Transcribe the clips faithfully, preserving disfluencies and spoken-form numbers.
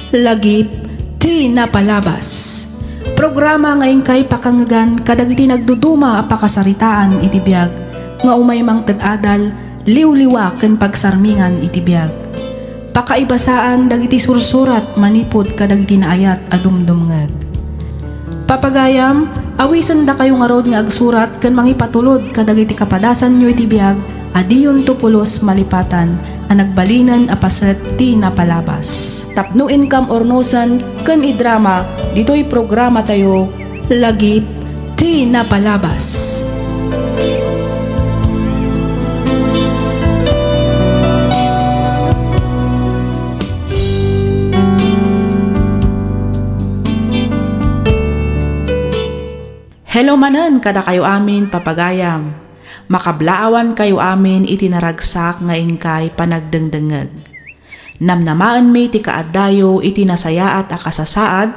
Lagip ti napalabas. Programa nga inkay pakangngegan kadagiti nagduduma a pakasaritaan iti biag nga umay mangted adal, liwliwa ken pagsarmingan iti biag. Pakaibasaan dagiti sursurat manipud kadagiti naayat a dumdumngeg. Papagayam, awisendakayo ngarud nga agsurat ken mangipatulod kadagiti kapadasanyo iti biag a diyonto pulos malipatan a nagbalinen a paset ti napalabas. Tapno inkam urnosen ken idrama ditoy programatayo, Lagip ti Napalabas. Hello manen kadakayo amin, papagayam. Makablaawankayo amin iti naragsak nga inkay panagdengdengngeg. Namnamaenmi ti kaaddayo iti nasayaat a kasasaad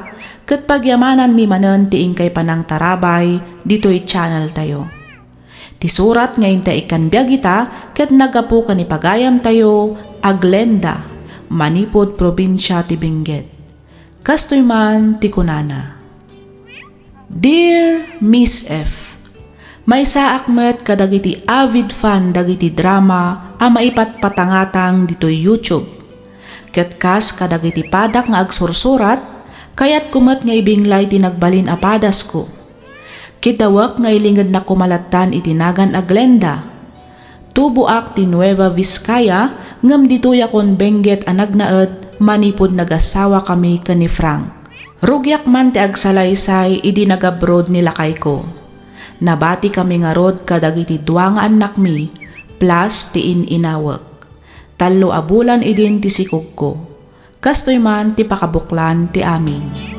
ket pagyamananmi manen ti inkay panangtarabay ditoy channeltayo. Ti surat nga intay ikkan biag ita ket naggapu ken ni pagayamtayo a Glenda, manipud probinsia ti Benguet. Kastoy man ti kunana, Dear Miss F, maysaak met kadagiti avid fan dagiti drama a maipatpatangatang ditoy YouTube. Ket kas kadagiti padak nga agsursurat, kayatko met nga ibinglay ti nagbalin a padasko. Kiddawek nga ilingednak koma lattan iti nagan a Glenda. Tuboak ti Nueva Vizcaya, ngem ditoyakon Benguet a nagnaed manipud nagasawakami ken ni Frank. Rugiak man ti agsalaysay idi nagabroad ni lakayko. Nabatikami ngarud kadagiti dua nga annakmi, plus ti in-inawek. Tallo a bulan idin ti sikogko. Kastoy man ti pakabuklan ti amin.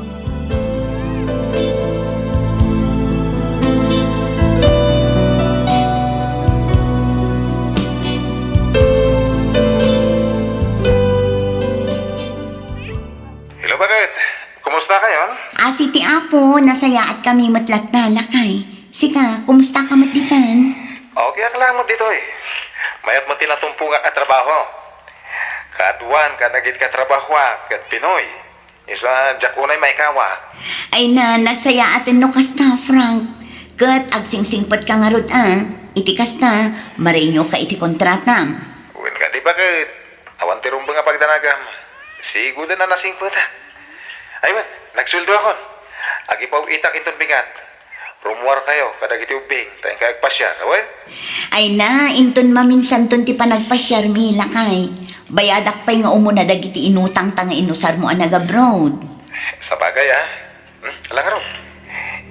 Hello, bakit? Kumusta kayon? Asi ti Apo, nasayaat kami met latta, lakay. Sika, kumusta ka met ditan? Okay ak laeng met ditoy. Mayat met ti natumpongak a trabaho. Kaaduan kadagiti katrabahoak ket Pinoy. Isu a diak unay maikawa. Ay na, nagsayaaten no kasta, Frank. Ket agsingsingpet ka ngarud a. Iti kasta, marenyo ka iti kontratam. Wen kadi, bakit? Awan ti rumbeng a pagdanagam. Sigud a nasingpetak. Ay wen, nagsueldoakon. Agipaw-itak inton bigat. Rummuarkayo kadagiti ubbing, ta inkay agpasiar, wen? Ay na, inton maminsanton ti panagpasiarmi, lakay. Bayadak pay nga umuna dagiti inutangta nga inusarmo a nag-abroad. Sabagay, a. Hmm, ala ngarud.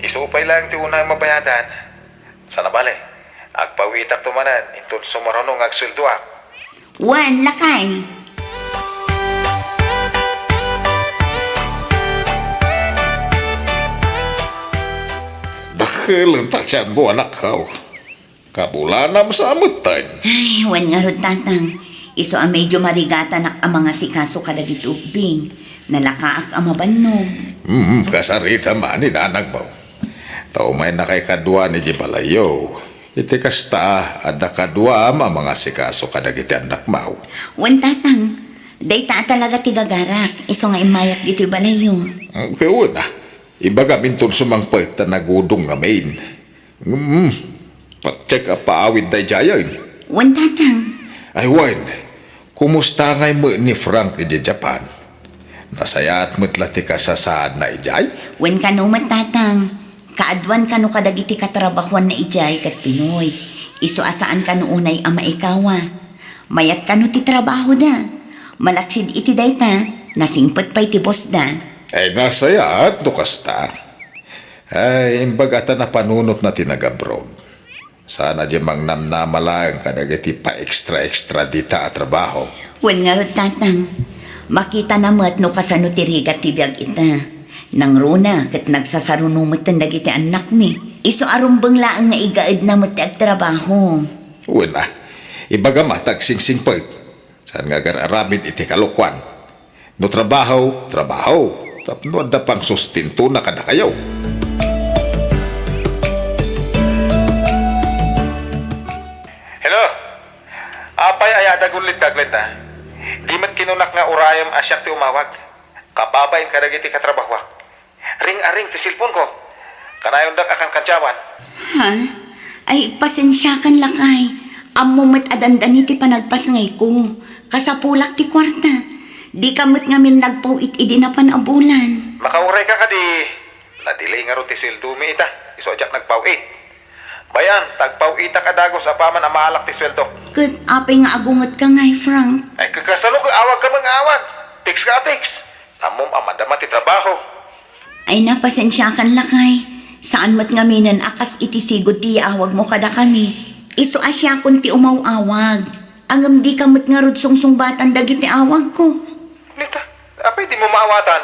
Isu pay laeng ti unay mabayadan. Sana bale, agpawitakto manen inton sumurano nga agsueldoak. Wen, lakay. Dakkel ta tianmo, anakko. Kabulanam sa ametten. Ay, wen ngarud, Tatang. Isu a medyo marigatanak a mangasikaso kadagiti ubbing. Nalakaak a mabannog. Hmm, kasarita man ni nanangmo. Ta umaynakay kaduan idiay balayyo. Iti kasta, adda kaduam a mangasikaso kadagiti annakmo. Wen, Tatang. Dayta a talaga ti gagarak, isu nga immayak ditoy balayyo. Ket wen a, ibagam inton sumangpet ta nagudong ngamin. Hmm, patchek a paawid daydiayen. Wen, Tatang. Ay wen, kumusta ngay met ni Frank idiay Japan? Nasayaat met la ti kasasaadna idiay? Wen kano met, Tatang. Kaaduan kano kadagiti katrabahuanna idiay ket Pinoy. Isu a saan kano unay a maikawa. Mayat kano ti trabahoda. Malaksid iti dayta, nasingpet pay ti bossda. Ay, nasayaat no kasta. Ay, imbag a ta napanunotna ti nag-abroad. Saan a di mangnamnama laeng kadagiti pa-extra-extra dita a trabaho. Wen ngarud, Tatang. Makitana met no kasano ti rigat ti biag ita. Nangruna ket nagsasaruno metten dagiti annakmi. Isu a rumbeng laeng nga igaedna met ti agtrabaho. Wen a, ibagam a ta agsingsingpet. Saan nga agar-aramid iti kalokuan. No trabaho, trabaho. Tapno adda pangsustentona kadakayo. Hello? Apay aya a dagullitda, Glenda? Di met kinunak nga urayem a siak ti umawag. Kababain kadagiti katrabahoak. Ring-aring ti cellphone-ko. Kanayondak a kankantyawan. Ha? Ay, pasensiakan, lakay. Ammom met a dandani ti panagpasngayko. Kasapulak ti kuarta. Dika met ngamin nagpaw-it idi napan a bulan. Makaurayka kadi, na-delay ngarud ti sueldomi ita. Isu a diak nagpaw-it. Bayan, ta agpaw-itak a dagus apaman a maalak ti sueldo. Ket apay nga agungetka ngay, Frank? Ay, ket kasano ket awagka met nga awag? Text ka a text. Ammom a madama ti trabaho. Ay, na, pasensiakan, lakay. Saan met ngaminen a kas iti sigud ti yaawagmo kadakami. Isu a siakon ti umaw-awag. Ngem dika met ngarud sungsungbatan dagiti awagko. Nita, apay dimo maawatan?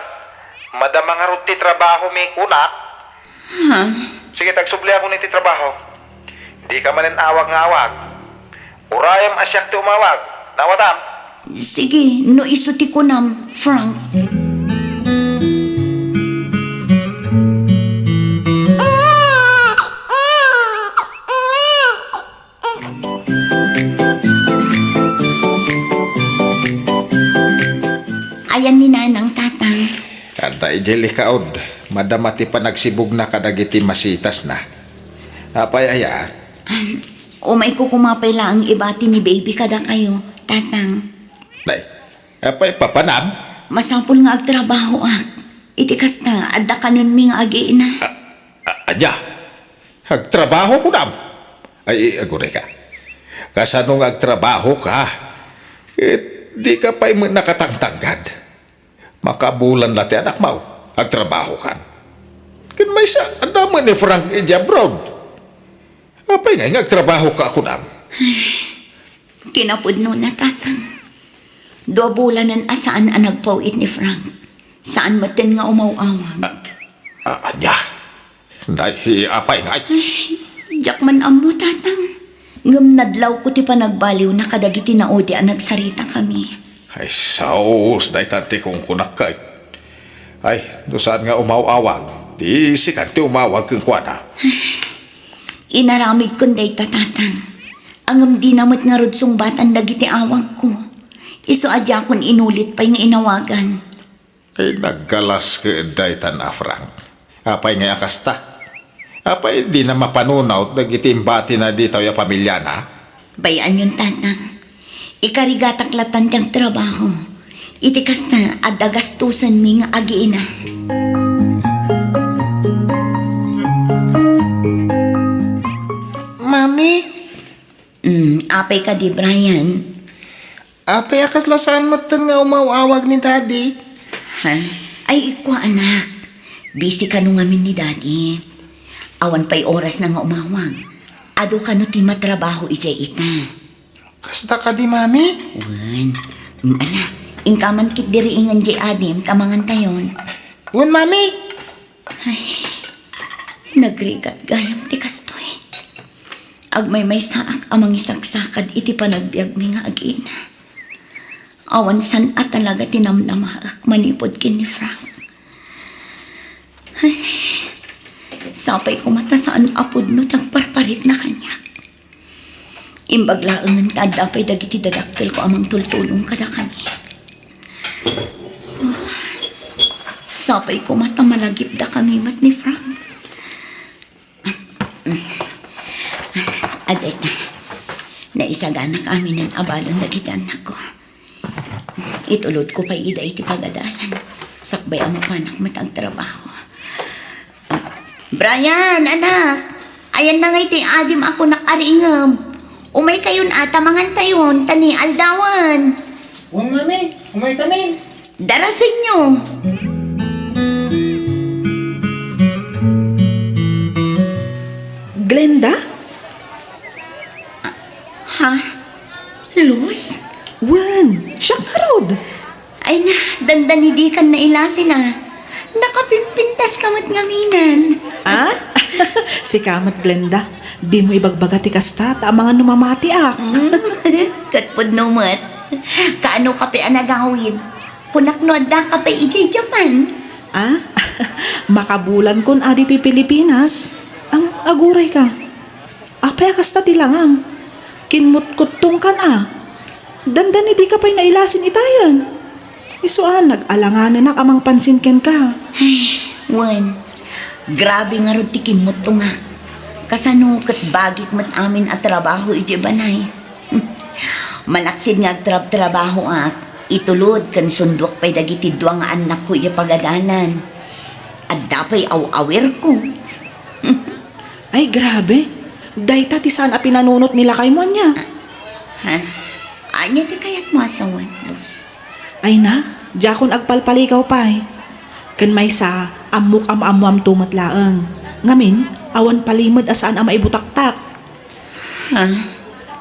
Madama ngarud ti trabahomi, kunak. Ha? Sige, ta agsubliakon iti trabaho. Dika manen awag nga awag. Urayem a siak ti umawag. Naawatam? Sige, no isu ti kunam, Frank. Ayan ni Nanang, Tatang. Adda idiay likaud, madama ti panagsibugna kadagiti masitasna. Apay aya? Um, umayko koma pay laeng ibati ni Baby kadakayo, Tatang. Nay, apay papanam? Masapul nga agtrabahoak. Iti kasta, adda kanenmi nga agiina. A-, a-, ania? Agtrabaho kunam? Ay, agurayka. Kasano nga agtrabahoka? Ket dika pay met nakatangtanggad. Makabulan la ti anakmo, agtrabahokan. Ken maysa, adda met ni Frank idiay abroad. Apay ngay nga agtrabahoka kunam? Kinapudnona, Tatang. Dua bulanen a saan a nagpaw-it ni Frank. Saan metten nga umaw-awag. A-, a-, ania? Nay, apay ngay? Ay, diak man ammo, Tatang. Ngem nadlawko ti panagbaliwna kadagiti naudi a nagsaritakami. Ay, sus, daytan ti kunkunak ket. Ay, no saan nga umaw-awag, di sikan ti umawag kenkuana. Inaramidkon dayta, Tatang. Ngem dina met ngarud sungbatan dagiti awagko. Isu a diakon inulit pay nga inawagan. Ay, naggalas ket daytan a Frank. Apay ngay a kasta? Apay dina mapanunot dagiti imbatina ditoy a pamiliana? Bay-anyon, Tatang. Ikarigatak latan ti agtrabaho. Iti kasta, adda gastusenmi nga agiina. Mami? Mm, apay kadi, Brian? Apay a kasla saan metten nga umaw-awag ni Daddy? Ha? Ay, ikkua, anak. Busy kano ngamin ni Daddy. Awan pay orasna nga umawag. Adu kano ti matrabaho idiay ita. Kasta kadi, Mami? Wen. Mm, ala, inka man ketdi riingen diay adim, ta mangantayon. Wen, Mami. Ay, nagrigat gayam ti kastoy. Agmaymaysaak a mangisaksakad iti panagbiagmi nga agiina. Awan saan a talaga ti namnamaek manipud ken ni Frank. Ay, sapay koma ta saan a pudno ti agparparitna kaniak. Imbag laengen ta adda pay dagiti dadakkelko a mangtultulong kadakami. Sapay koma ta malagipdakami met ni Frank. Adda ita, naisaganak aminen a balon dagiti annakko. Itulodko pay ida iti pagadalan. Sakbay a mapanak met agtrabaho. Brian, anak! Ayanna ngay ti adim a kunak a riingem. Umaykayon a ta mangantayon, ta ni aldawen. Wen, Mami. Umaykamin. Darasenyo. Glenda? Ha? Luz? Wen, siak ngarud. Ay na, dandani dikan nailasin a. Nakapimpintas ka met ngaminen. Ah? Sika met, Glenda. Dimo ibagbaga ti kasta, ta amangan no mamatiak. Mm, ket pudno met. Kaano ka pay a nagawid? Kunak no adda ka pay idiay Japan? Ah? Makabulankon a ditoy Pilipinas. Ang aguray ka. Apay a kasta ti langam? Kinmutkuttongkan a. Dandani dika pay nailasin itayen. Isu a, nag-alanganenak a mangpansin kenka. Ay, wen. Grabe ngarud ti kimmuttongak. Kasano ket bagik met amin a trabaho idiay balay? Malaksid nga agtrabtrabahoak, itulod ken sunduak pay dagiti dua nga annakko idiay pagadalan. Adda pay aw-awirko. Ay, grabe. Dayta ti saan a pinanunot ni lakaymo, ania? Ha? Ania ti kayatmo a sawen, Luz? Ay na, diakon agpalpaligaw pay. Ken maysa, ammok a maammoamto met laeng. Ngamin, awan palimed a saan a maibutaktak. Ha?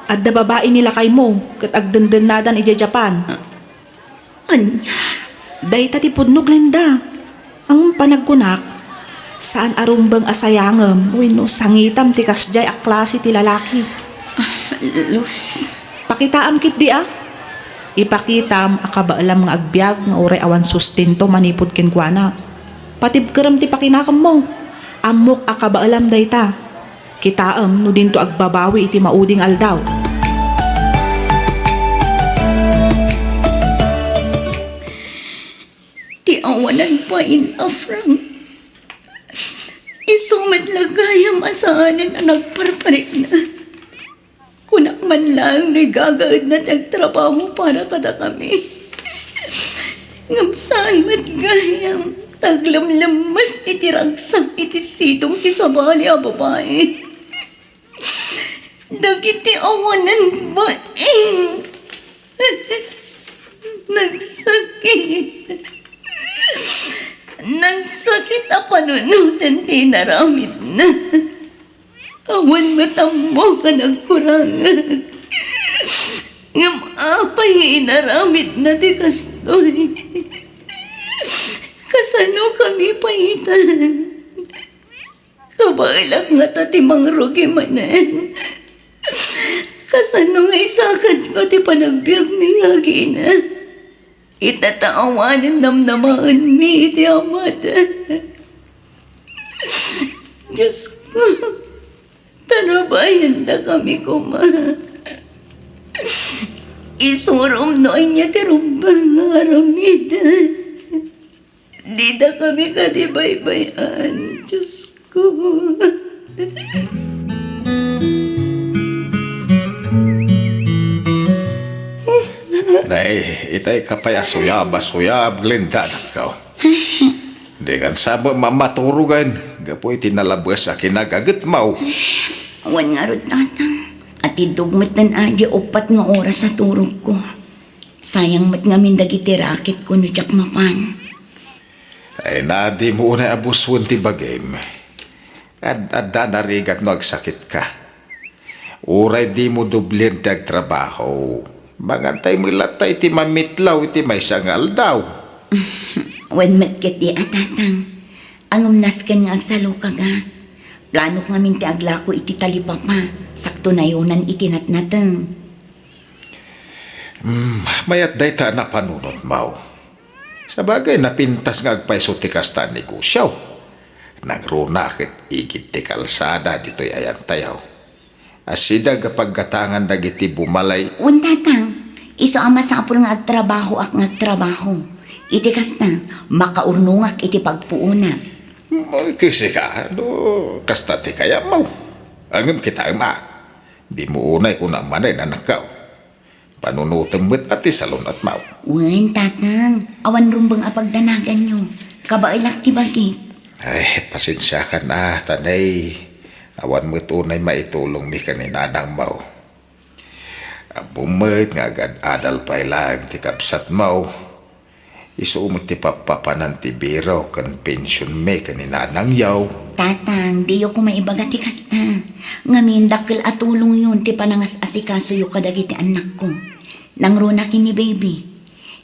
Adda babai ni lakaymo ket agdendennadan idiay Japan. Ania? Dayta ti pudno, Glenda. Ang panagkunak, saan a rumbeng a sayangem wenno sangitam ti kasdiay a klase ti lalaki. Ah, Luz. Pakitaam ketdi a. Ipakitam a kabaelam nga agbiag nga uray awan sustento manipud kenkuana. Patibkerem ti pakinakemmo. Ammok a kabaelam dayta. Kitaem no dinto agbabawi iti mauding aldaw. Ti awanan pay, Afrang. Isu met la gayam a saanen a nagparparikna. Kunak man laeng no igagaedna ti agtrabaho para kadakami. Ngem saan met gayam, ta aglemlemmes iti ragsak iti sidong ti sabali a babai. Dagiti awanan bain. Nagsakit. Nagsakit a panunoten ti inaramidna. Awan met ammo nga nagkurangak. Ngem apay nga inaramidna ti kastoy? Kasano kami paitan? Kabaelak ngata ti mangrugi manen. Kasano nga isaketko ti panagbiagmi nga agina? Ita ta awanen namnamaenmi iti amada. Diosko, tarabayendakami koma. Isurom no ania ti rumbeng nga aramiden. Didakami kadi baybay-an, Diosko. Nay, itay ka pay a suyab a suyab, Glenda, anakko. Dikan sa met mamaturogen, gapu iti nalabes a kinagagetmo. Wen ngarud, Tatang. Atiddog met laeng a di uppat nga oras a turogko. Sayang met ngamin dagiti raketko no diak mapan. Ay na, dimo unay a busuen ti bagim. Ad-adda narigat no agsakitka. Uray dimo dublien ti agtrabaho, mangantay met latta iti mamitlaw iti maysa nga aldaw. Wen met ketdi a, Tatang. Ngem nasken nga agsalukagak. Planok ngamin ti aglako iti talipapa, sakto nayonan iti natnateng. Hmm, mayat dayta a napanunotmo. Sabagay, napintas nga agpayso ti kasta a negosio. Nangruna ket igid ti kalsada ditoy ayantayo. Asideg a paggatangan dagiti bumalay. Wen, Tatang, isu a masapul nga agtrabahoak nga agtrabaho. Iti kasta, makaurnongak iti pagpuonak. Ay, kisi ka, no kasta ti kayatmo. Ngem kitaem a, dimo unay kunam manen, anakko. Panunotem met a ti salun-atmo. Wen, Tatang, awan rumbeng a pagdanaganyo. Kabaelak ti bagik. Ay, pasensiakan a, ta nay, awan met unay maitulongmi ken ni nanangmo. Ammom met nga agad-adal pay laeng ti kabsatmo. Isu met ti pappapanan ti biro ken pensionmi ken ni nanangyo. Tatang, diyo koma ibaga ti kasta. Ngamin, dakkel a tulongyon ti panangas-asikasoyo kadagiti annakko. Nangruna ken ni baby.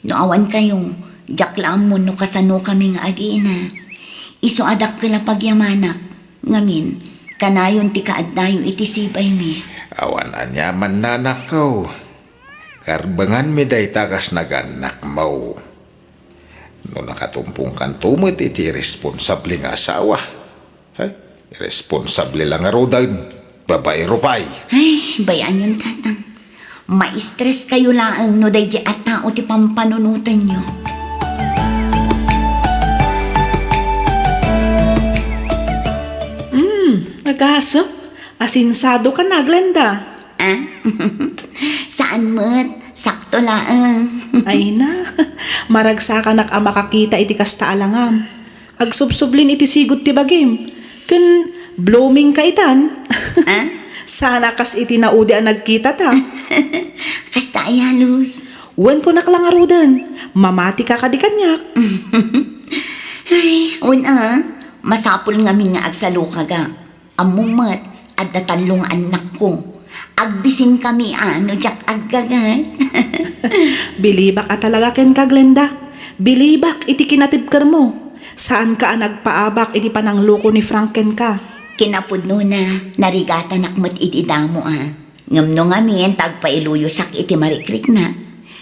No awankayo, diak la ammo no kasanokami nga agina. Isu a dakkel a pagyamanak. Ngamin, kanayon ti kaaddayo iti sibaymi. Awan aniaman, anakko. Karbenganmi dayta kas nagannakmo. No nakatumpongkanto met iti iresponsable nga asawa, he, iresponsable la ngaruden, babaero pay. Ay, bay-anyon, Tatang. Maistreskayo laeng no daydi a tao ti pampanunotenyo. Kasem, asensadokan a, Glenda. Ah? Saan met, sakto laeng. Ay na, maragsakanak a makakita iti kasta a langam. Agsubsublin iti sigud ti bagim. Ken blooming ka itan. Ah? Sana kas iti naudi a nagkitata. Kasta aya, Luz. Wen, kunak la ngaruden, mamatika kadi kaniak. Ay, wen a, masapul ngamin nga agsalukaga. Ammom met, adda tallo nga annakko. Agbisinkami a no diak aggaget. Bilibak a talaga kenka, Glenda. Bilibak iti kinatibkermo. Saanka a nagpaabak iti panangloko ni Frank kenka. Kinapudnona, narigatanak met iti damo a. Ngem no ngamin ta agpailuyosak iti marikriknak,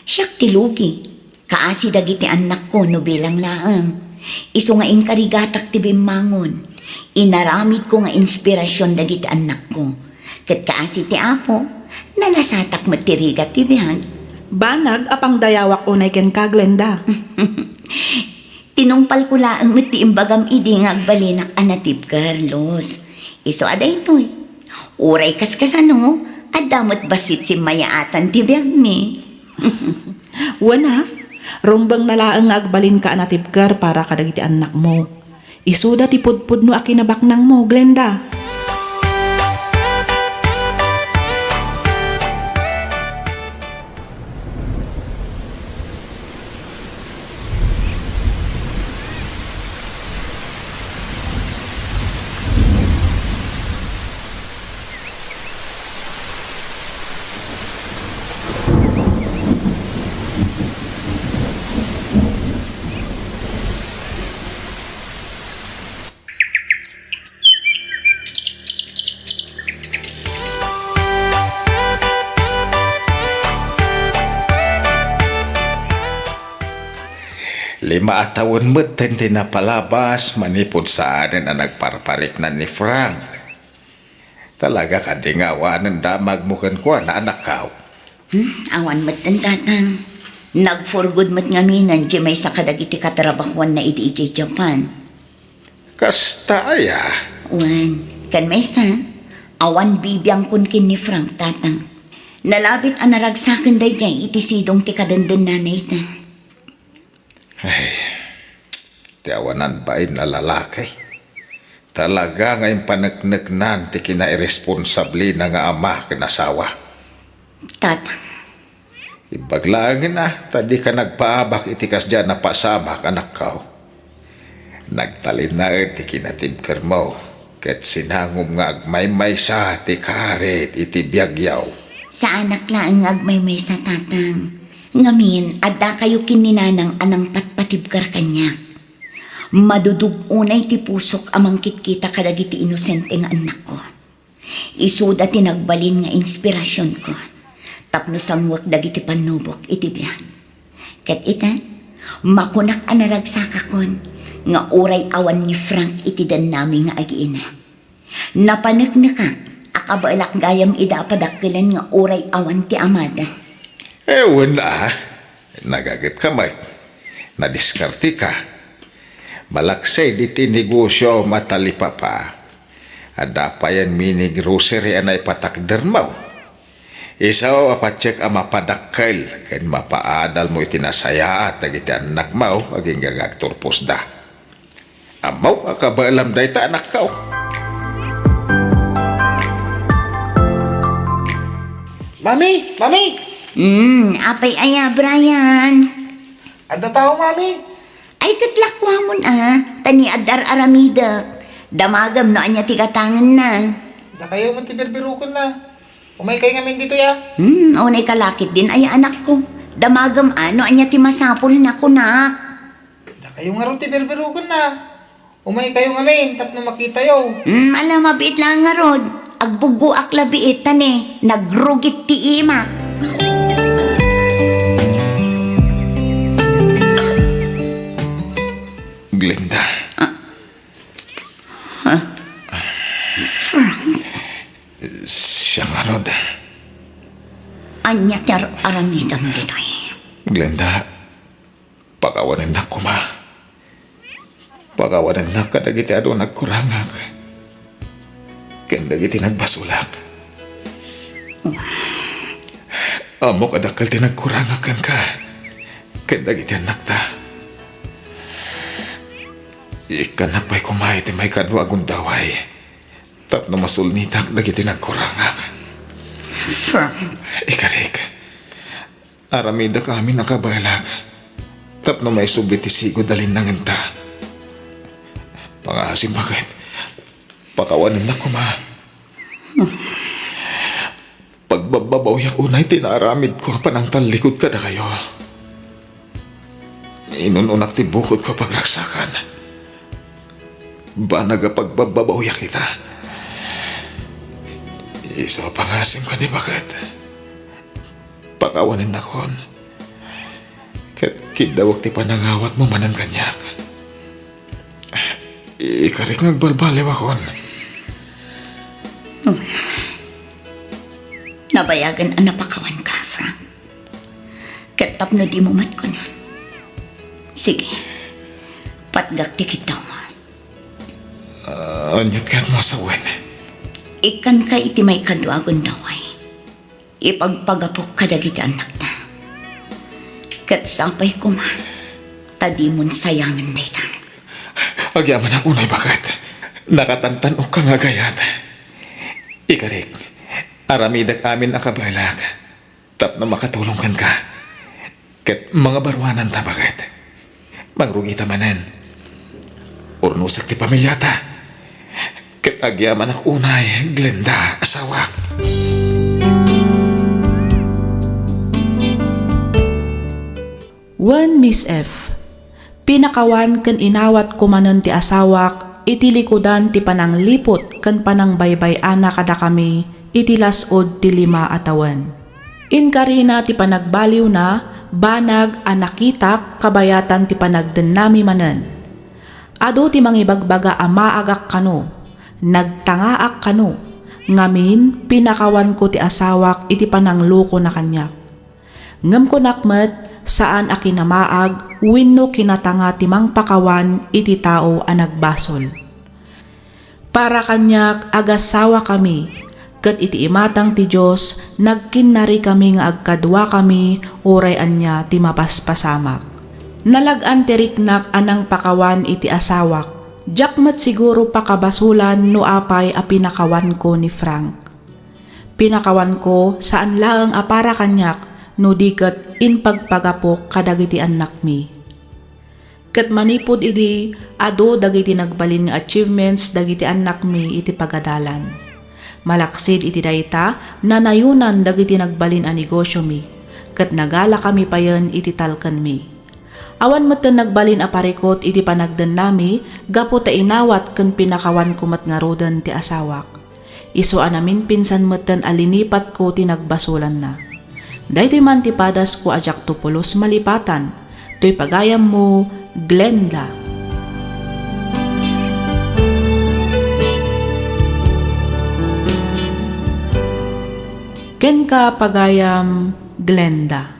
siak ti lugi. Kaasi dagiti annakko no bilang laeng. Isu nga inkarigatak ti bimmangon. Inaramidko nga inspirasion dagiti annakko. Ket kaasi ti Apo, nalasatak met ti rigat ti biag. Banag a pangdayawak unay kenka, Glenda. Tinungpalko laeng met ti imbagam idi nga agbalinak a natibker, Luz. Isu a daytoy. Uray kaskasano, adda met bassit simmayaatan ti biagmi. Wen a, rumbengna laeng nga agbalinka a natibker para kadagiti annakmo. Isuda ti pudpudno a kinabaknangmo, Glenda. Lima a tawen metten ti napalabas manipud saanen a nagparpariknan ni Frank. Talaga kadi nga awanen damagmo kenkuana, anakko? Hmm, awan metten, Tatang. Nag-for good met ngaminen ti maysa kadagiti katrabahuanna idi idiay Japan. Kasta aya? Wen, ken maysa, awan bibiangkon ken ni Frank, Tatang. Nalabit a naragsaken daydiay iti sidong ti kadendennana ita. Ay, ti awanan bain a lalaki. Talaga nga impanekneknan ti kinairesponsablena nga ama ken asawa. Tatang. Imbag laengen a ta dika nagpaabak iti kasdiay a napasamak, anakko. Nagtalinaed ti kinatibkermo, ket sinangom nga agmaymaysa ti karit iti biagyo. Saanak laeng nga agmaymaysa, Tatang. Ngamin, addakayo ken ni Nanang a nangpatpatibker kaniak. Madudug unay ti pusok a mangkitkita kadagiti inosente nga annakko. Isuda ti nagbalin nga inspirasionko tapno sanguek dagiti pannubok iti biag. Ket ita, makunak a naragsakakon nga uray awan ni Frank iti dennami nga agiina. Napaneknekak a kabaelak gayam ida a padakkelen nga uray awan ti amada. Eh, wen a, nagagetka met. Nadiskarteka. Malaksid iti negosiom a talipapa. Adda payen mini grocery a naipatakdermo. Isu a patiek a mapadakkel ken mapaadalmo iti nasayaat dagiti annakmo agingga nga agturposda. Ammok a kabaelam dayta, anakko. Mami! Mami! Hmm, apay aya, Brian? Adda tao, Mami? Ay, ket lakuamon a, ta ni adda ar-aramidek. Damagem no ania ti gatangenna. Dakayo met ti birbirukenna. Umaykayo ngamin ditoy a. Hmm, unay ka la ketdin aya, anakko. Damagem a no ania ti masapulna, kunak. Dakayo ngarud ti birbirukenna. Umaykayo ngamin tapno makitayo. Hmm, ala, mabiit la ngarud. Agbuggoak la biit ta ne, nagrugit ti imak. Glenda. Ah. Ha? Frank? Siak ngarud. Ania ti ar-aramidem ditoy? Glenda, pakawanennak koma. Pakawanennak kadagiti adu a nagkurangak. ken dagiti nagbasolak. Ammok a dakkel ti nagkurangak kenka ken dagiti annakta. Ikkannak pay koma iti maikadua a gundaway tapno masulnitak dagiti nagkurangak. Frank. Ikarik, aramidek amin a kabaelak tapno maisubli ti sigud a linnangenta. Pangaasim, baket, pakawanennak koma. Pagbabbabawiak unay ti naaramidko a panangtallikod kadakayo. Inun-unak ti bukodko a pagragsakan. Banag a pagbabbabawiak ita. Isu a pangaasim kadi, baket, pakawanennakon. Ket kiddawek ti panangawatmo manen kaniak. Ikarik nga agbalbaliwakon. Hmm. Nabayagen a napakawanka, Frank. Ket tapno dimo met kunen. Sige, patgak ti kiddawmo. Ah, aniat kayatmo a sawen? Ikkanka iti maikadua a gundaway. Ipagpagapok kadagiti annakta. Ket sapay koma ta dimon sayangen dayta. Agyamanak unay, baket. Nakatantan-okka nga agayat. Ikarik, aramidek amin a kabaelak tapno makatulong kenka. Ket mangabaruananta, baket. Mangrugita manen. Urnosek ti pamiliata. Ket agyamanak unay, Glenda, asawak. Wen, Miss F, pinakawan ken inawatko manen ti asawak iti likudan ti panangliput ken panangbaybay-ana kadakami iti las-ud ti lima a tawen. Inkarina ti panagbaliwna banag a nakitak kabayatan ti panagdennami manen. Adu ti mangibagbaga a maagak kano, nagtangaak kano, ngamin, pinakawanko ti asawak iti pananglokona kaniak. Ngem kunak met, saan a kinamaag wenno kinatanga ti mangpakawan iti tao a nagbasol. Para kaniak, agasawakami, ket iti imatang ti Dios, nagkinnarikami nga agkaduakami uray ania ti mapaspasamak. Nalag-an ti riknak a nangpakawan iti asawak. Diak met siguro pakabasolan no apay a pinakawanko ni Frank. Pinakawanko saan laeng a para kaniak, no di ket impagpagapok kadagiti annakmi. Ket manipud idi, adu dagiti nagbalin nga achievements dagiti annakmi iti pagadalan. Malaksid iti dayta, nanayonan dagiti nagbalin a negosiomi, ket nagalakami payen iti talkenmi. Awan metten nagbalin a parikut iti panagdennami gapu ta inawat ken pinakawanko met ngaruden ti asawak. Isu a naminpinsan metten a linipatko ti nagbasolanna. Daytoy man ti padasko a diakto pulos malipatan. Toy pagayammo, Glenda. Kenka, pagayam, Glenda.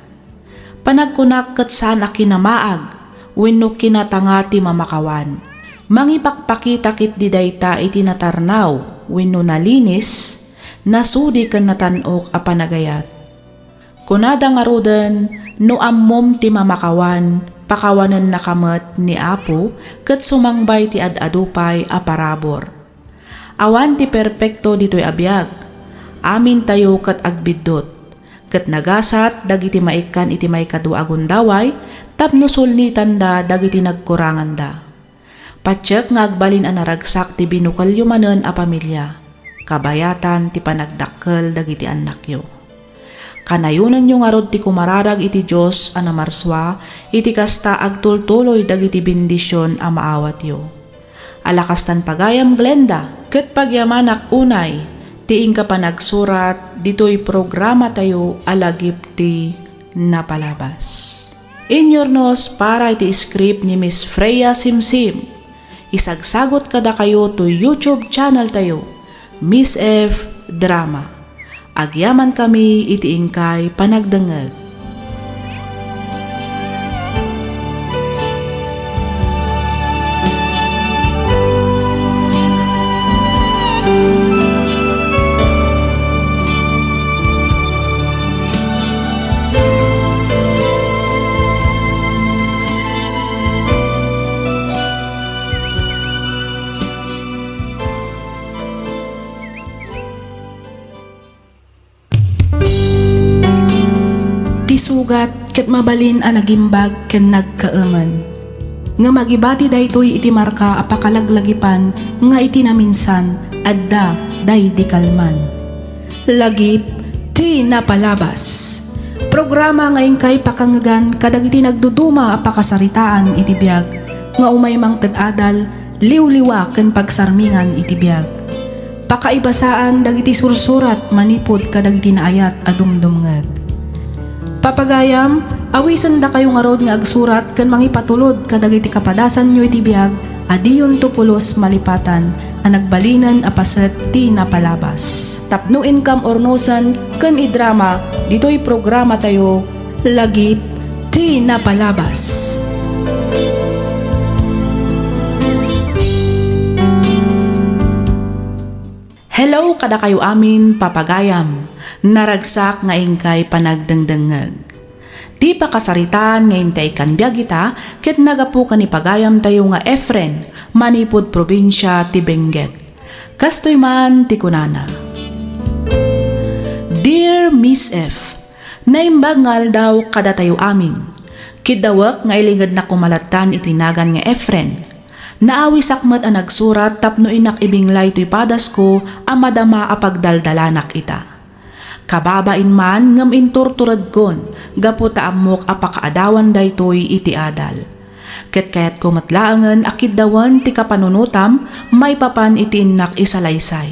Panagkunak ket saan a kinamaag wenno kinatanga ti mamakawan. Mangipakpakita ketdi dayta iti natarnaw wenno nalinis, nasudi ken natan-ok a panagayat. Kunada ngaruden, no ammom ti mamakawan, pakawanennaka met ni Apo ket sumangbay ti ad-adu pay a parabur. Awan ti perpekto ditoy a biag. Amintayo ket agbiddut. Ket nagasat dagiti maikkan iti maikadua a gundaway tapno sulnitanda dagiti nagkuranganda. Patiek nga agbalin a naragsak ti binukelyo manen a pamilia, kabayatan ti panagdakkel dagiti annakyo. Kanayonenyo ngarud ti kumararag iti Dios a namarsua, iti kasta agtultuloy dagiti bendision a maawatyo. Ala kastan pagayam, Glenda, ket pagyamanak unay ti inka panagsurat ditoy programatayo a Lagip ti Napalabas. Inyurnos para iti script ni Miss Freya Simsim. Isagsagot kadakayo toy YouTube channel tayo, Miss F Drama. Agyamankami iti inkay panagdengngeg. Sugat ket mabalin a nagimbag ken nagkaemen. Ngem agibati daytoy iti marka a pakalaglagipan nga iti naminsan adda daydi kalman. Lagip ti napalabas. Programa nga inkay pakangegan kadagiti nagduduma a pakasaritaan iti biag nga umay mangted adal, liwliwa ken pagsarmingan iti biag. Pakaibasaan dagiti sursurat manipud kadagiti naayat a dumdumngeg. Papagayam, awisendakayo ngarud nga agsurat ken mangipatulod kadagiti kapadasanyo iti biag a diyonto pulos malipatan a nagbalinen a paset ti napalabas. Tapno inkam urnosen ken idrama ditoy programatayo, Lagip ti Napalabas. Hello kadakayo amin, papagayam. Naragsak nga inkay panagdengdengngeg. Ti pakasaritaan nga intay kan biag ita ket naggapu ken ni pagayamtayo nga Efren, manipud probinsia ti Benguet. Kastoy man ti kunana, Dear Miss F, naimbag nga aldaw kadatayo amin. Kiddawek nga ilingednak koma lattan iti nagan nga Efren. Naawisak met a nagsurat tapno innak ibinglay toy padasko a madama a pagdaldalanak ita. Kababain man ngem inturturedkon gapu ta ammok a pakaadawan daytoy iti adal. Ket kayatko met laengen a kiddawen ti kapanunotam maipapan iti innak isalaysay.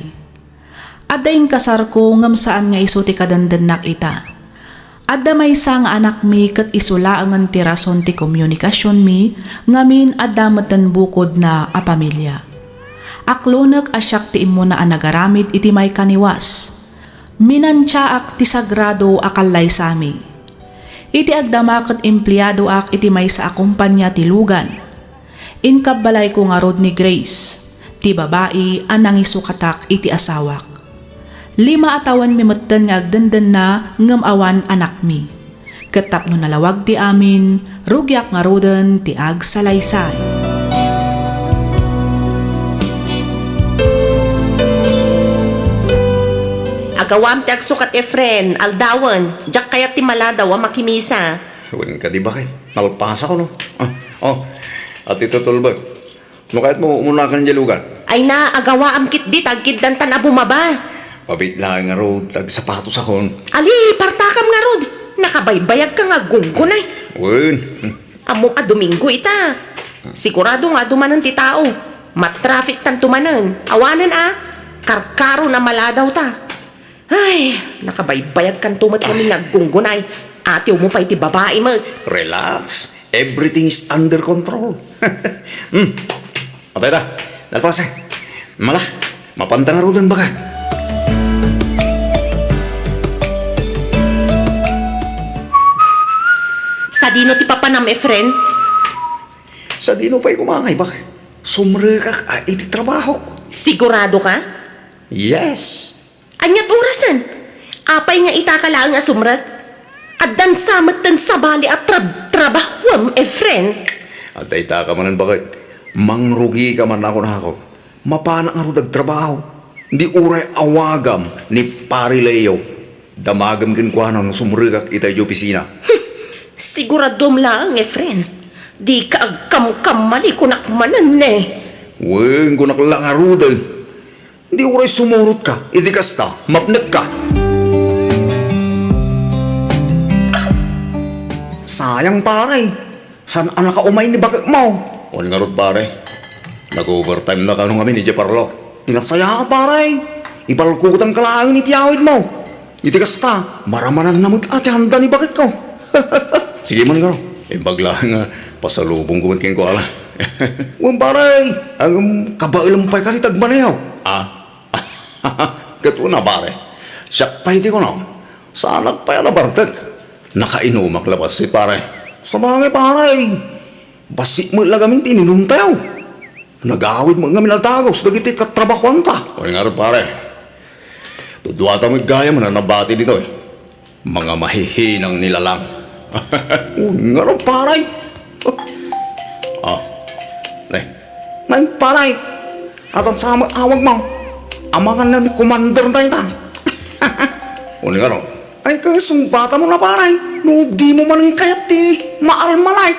Adda inkasarko ngem saan nga isu ti kadendennak ita. Adda maysa nga anakmi ket isu laengen ti rason ti komunikasionmi, ngamin adda metten bukodna a pamilia. Aklonek a siak ti immuna a nagaramid iti maikaniwas. Minantiaak ti sagrado a kallaysami. Iti agdama ket empleadoak iti maysa a kompania ti lugan. Inkabbalayko ngarud ni Grace, ti babai a nangisukatak iti asawak. Lima a tawenmi metten nga agdendenna ngem awan anakmi. Ket tapno nalawag ti amin, rugiak ngaruden ti agsalaysay. Agawam ti agsukat, Efren, aldawen, diak kayat ti maladaw a makimisa. Wen kadi, baket? Nalpasakon, no? Ah, oh, Ate Tutulbek. No kayatmo, umunakan diay lugan. Ay na, agawaam ketdi ta agkiddantan a bumaba. Pabit laeng ngarud, agsapatosakon. Ali, partakam ngarud. Nakabaybayagka nga aggunggunay. Wen. Ammom a Domingo ita. Sigurado nga adu manen ti tao. Matraffic tanto manen. Awanen a, karkaron a maladawta. Ay, nakabaybayagkanto met ngamin nga aggunggunay. Atiwmo pay ti babai met. Relax. Everything is under control. Hmm. Atay ta. Nalpasen. Mala, mapanta ngaruden, baket. Sadino ti papanam, Efren? Sadino pay koma ngay, baket? Sumrekak a iti trabahok. Sigurado ka? Yes. Aniat orasen? Apay nga itaka laeng a sumrek? Addan sa metten sabali a trab-, trabahuem, Efren. Adda itaka manen, baket. Mangrugika man, kunakon. Mapanak ngarud agtrabaho. Di uray awagam ni Pare Leo. Damagem kenkuana no sumrekak itay opisina. Siguraduem laeng, Efren. Dika agkamkammali, kunak manen, ne. Wen, kunak la ngaruden. Di uray sumurotka iti kasta, mapnekka. Sayang, pare. Saan a nakaumay ni baketmo? Wen ngarud, pare. Nag-overtime na kano ngamin idiay parlor. Ti nasayaat, pare. Ibalkutanka laeng iti awidmo. Iti kasta, maramananna met a ti handa ni baketko. Sige man, kano. Imbag laeng nga pasalubongko met kenkuana. Wen, pare, ngem kabaelem pay kadi ti agmaneho. Ah? Ket una, pare, siak pay ti kunak, saanak pay a nabartek. Nakainumak la bassit, pare. Sabagay, pare, bassit met la gamin ti ininumtayo. Nagawid met ngamin a dagus dagiti katrabahuanta. Wen ngarud, pare, duduata met gayam a nabati ditoy. Mga mahihinang nilalang. Wen ngarud, pare. Ah. Ne. Nay, pare. Addan sa met awagmo. Amangan na ni Commander dayta. Wen ngarud. Ay, kasungbata mo na, pare. No, di mo man kayat ti maalmalay.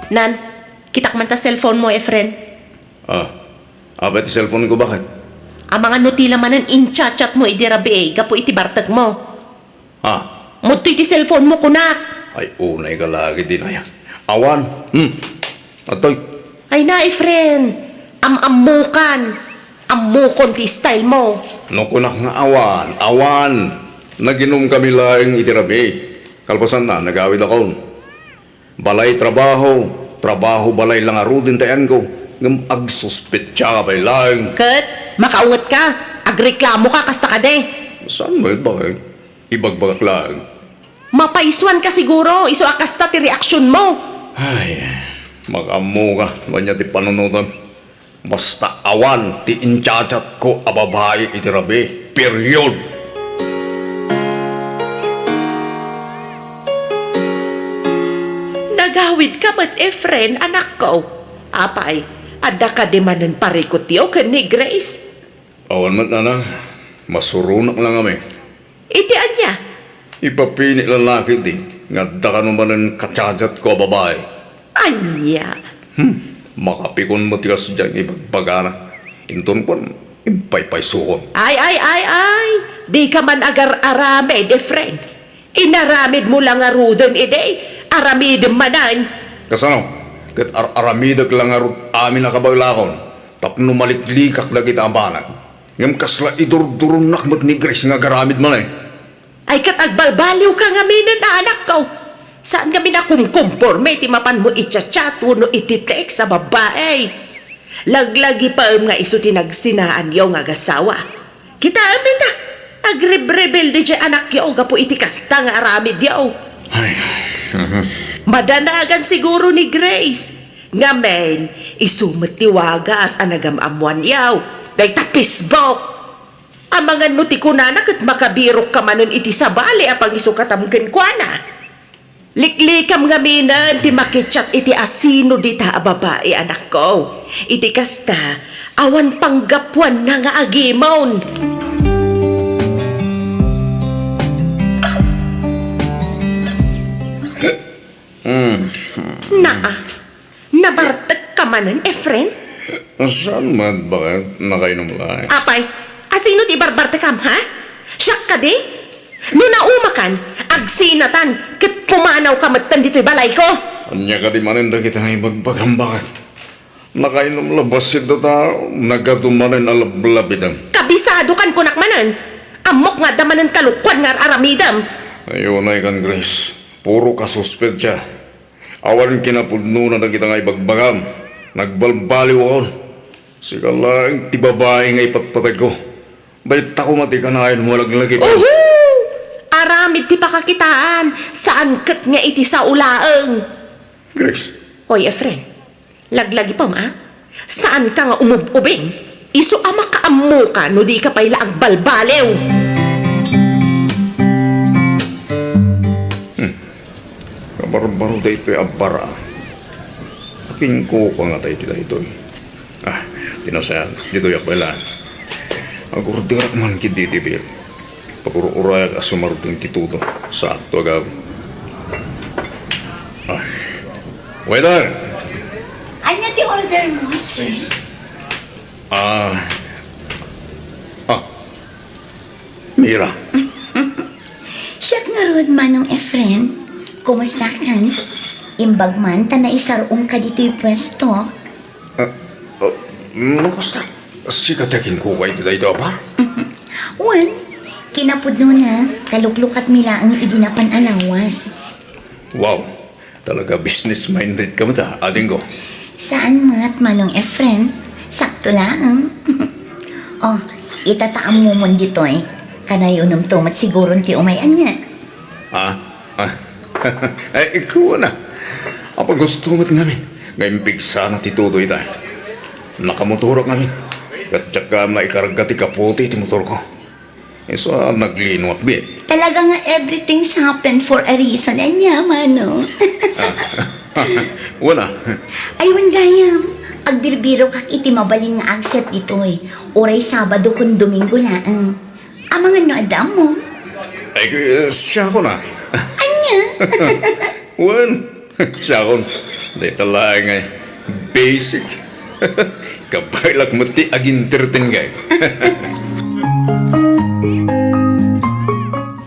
Nan, kitak man ta cellphone mo, Efren. Ah, apay ti cellphone ko, baket? Amangan no ti la manen in-chat-chat mo idi rabii gapu iti bartek mo. Ah. Mudtoy ti cellphone mo, kunak. Ay, unay ka lagi, dinaya. Awan. Hmm. Atoy. Ay na, Efren. Am-ammokan. Ammokon ti style mo. No kunak nga awan, awan. Naginom kami laeng iti rabii. Kalpasanna, nagawid akon. Balay trabaho, trabaho balay la ngaruden ti ayanko, ngem agsuspetsa ka pay laeng. Ket, makaunget ka, agreklamo ka, kasta kadi. Saan met, baket? Ibagbagak laeng. Mapaysuan ka siguro, isu a kasta ti reaksion mo. Ay, makaammo ka, ania ti panunotem. Basta awan ti in-chat-chat ko a babai iti rabii. Period! Nagawid ka met, Efren, anakko. Apay, adda kadi manen parikutyo ken ni Grace? Awan met, nana. Masuronak la ngamin. Iti ania? Ipapini la ketdi nga adda kano manen ka-chat-chat ko a babai. Ania? Hmm, makapikon met ti kasdiay nga ibagbagana. Inton kuan, impaypaysukon. Ay, ay, ay, ay! Dika man agar-aramid, Efren. Inaramid mo la ngaruden idi, aramidem manen. Kasano? Ket ar-aramidek la ngarud amin a kabaelakon tapno maliklikak dagiti abanak. Ngem kasla idurduronnak met ni Grace nga agaramid manen. Ay, ket agbalbaliw ka ngaminen a anakko. Saan ngamin a kumkumporme ti mapan mo i-chat-chat wenno iti text a babbai. Laglagipem nga isu ti nagsinaanyo nga agasawa. Kitaem ita, agrebrebelde diay anakyo gapu iti kasta nga aramidyo. Ay, mhm. Madanagan siguro ni Grace. Ngamin, isu met ti wagas a nagam-ammoanyo. Dayta Facebook. Amangan no ti kunana ket makabirok ka manen iti sabali a pangisukatam kenkuana. Liklikam ngaminen ti makichat iti asino dita a babai, anakko. Iti kasta, awan panggapuanna nga agimon. Mm. Naa, nabartek ka manen, Efren? Saan met, baket? Nakainom laeng. Apay, asino ti barbartekam, ha? Siak kadi? No naumakan, agsinatan, ket pumanaw ka metten ditoy balayko. Ania kadi manen dagita nga ibagbagam, baket? Nakainom la bassit data, nagadu manen a lablabidem. Kabisadokan kunak manen. Ammok nga adda manen kalokoan nga ar-aramidem. Ay, unay kan, Grace. Puro ka suspetsa. Awan kinapudnona dagita nga ibagbagam. Nagbalbaliwakon. Sika laeng ti babai nga ipatpategko. Dayta koma ti kanayon mo a laglagipem. Uhu! Aramid ti pakakitaan, saan ket nga iti sao laeng. Grace. Oy, Efren, laglagipem, a? Saanka nga umub-ubing? Isu a makaammoka no dika pay la agbalbaliw. Hmm. Kabarbaro daytoy a bara. Akinko pa nga tayo ti daytoy. Ah, ti nasayan, ditoyak pay laeng. Agorderak man ketdi ti bill. Pagur-urayak a sumardeng ti tudo. Sakto a gawid. Ah. Waiter! Ania ti order mo, sir? Ah. Ah. Mira. Siak ngarud, Manong Efren. Kumustakan? Imbag man ta naisar-ongka ditoy puesto. Ah, ah, no, kasta, sika ti akinkukuay iti daytoy a bar? Wen, kinapudnona, kaluklukatmi laeng idi napan a lawas. Wow, talaga business-minded ka met, a, adingko. Saan met, Manong Efren. Sakto laeng. Oh, itataam mo mon ditoy. Kanayonem to met siguron ti umay ania. Ah, ah. Ay, ikaw na. Apa gusto met ngamin? Nga impigsana ti tudo ita. Nakamotorok ngamin. Ket diak maikaraga ti kapote ti motorko. Isu a naglino at biit. Talaga nga everything's happened for a reason. Ania, Manong? Ah. Wala. Ay, wen gayam. Agbirbirokak iti mabalin nga agset ditoy. Uray Sabado ken Domingo laeng. Amangan no adda ammom. Ay, eh, siakon a. Ania? Wen, siakon. Dayta laeng ay basic. Kabaelak met ti agintertenka.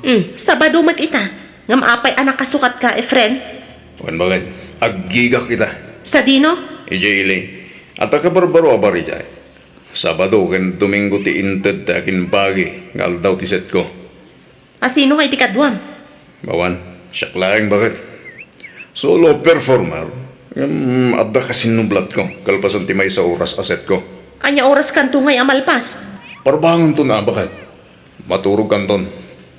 Hmm, Sabado met ita. Ngem apay a nakasukatka, Efren? Wen baket, aggigak ita. Sadino? Idiay ili. Adda kabarbaro a bar idiay. Sabado ken Domingo ti inted ti akinbagi nga aldaw ti setko. Asino nga iti kaduam? Awan, siak laeng baket. Solo performer. Ngem adda kasinnublatko, kalpasan ti maysa oras a setko. Ania oras kanto ngay a malpas? Parbangonton a baket. Maturog kanton.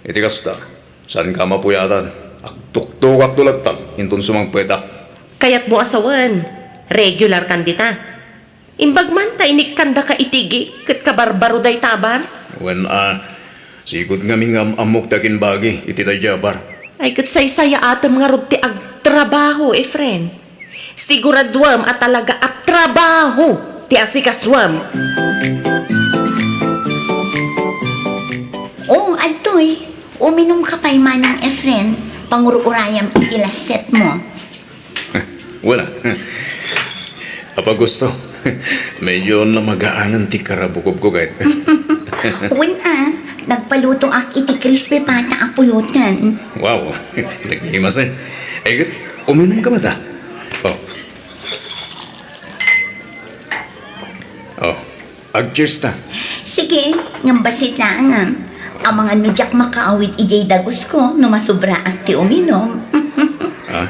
Iti kasta, saanka a mapuyatan. Agtuktukakto latta inton sumangpetak. Kayatmo a sawen, regular kan dita. Imbag man ta inikkandaka iti gi ket kabarbaro dayta a bar? Wen a, sigud ngamin nga am-ammok ti akinbagi iti daydiay a bar. Ay ket saysayaatem ngarud ti agtrabaho, Efren. Siguraduem a talaga a trabaho ti asikasuem. O, adtoy. Uminumka pay, Manong Efren. Pangur-urayam iti last setmo. Wen a. Apa gusto? Medyo namagaanen ti karabukobko ket. Wen a, nagpalutoak iti crispy pata a pulutan. Wow, naghimas eh. Eh, ket, uminumka met a. O. O, ag-cheers ta. Sige, ngem bassit laeng a. Amangan no diak makaawid idiay dagusko no masubraak ti uminum. Ha?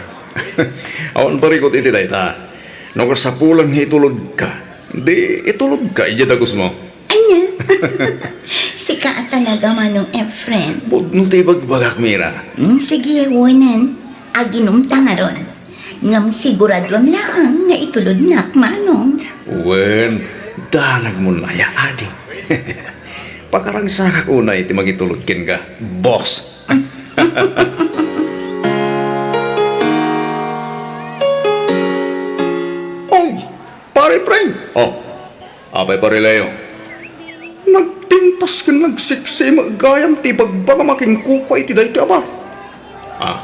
Awan parikut iti dayta. No kasapulan nga itulodka, di itulodka idiay dagusmo. Ania? Sika a talaga, Manong Efren. Pudno ti ibagbagak, Mira. Hmm, sige, wenen. Aginumta ngarud. Ngem siguraduem laeng nga itulodnak, Manong. Wen, danagmon aya, adi. Pakaragsakak unay ti mangitulod kenka, boss. Oy, Pare Frank! O, apay, Pare Leo? Nagpintas ken nagseksi met gayam ti ibagbagam a ken kukua iti daytoy a bar. Ah,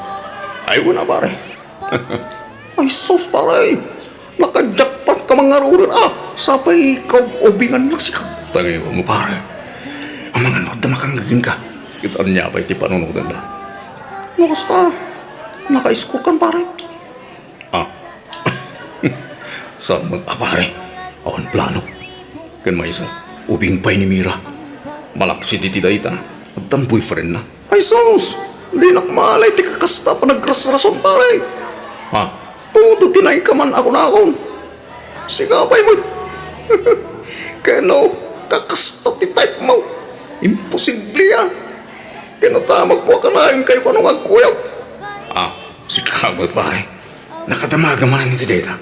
ay, wen a, pare. Ay, sus, pare! Naka-jackpot ka mangaruren, a! Sapay kaub-ubingan na sika. Tangay mo, pare. Amangan no adda makangngeg kenka. Ket ania pay ti panunotenda? No kasta, naka-score kan, pare. Ah. Saan met a, pare? Awan plano. Ken maysa, ubing pay ni Mira. Malaksid iti dayta, addan boyfriendna. Ay sus! Dinak malay ti kakasta a panagrasrason, pare. Ha? Todo ti naikaman a kunakon. Sika pay met. Ken no kakasta ti type mo, imposible a. Ken no ta magkuakanayon kayo kano nga agkuyog. Ah, sika met, pare. Nakadamagam manen iti dayta.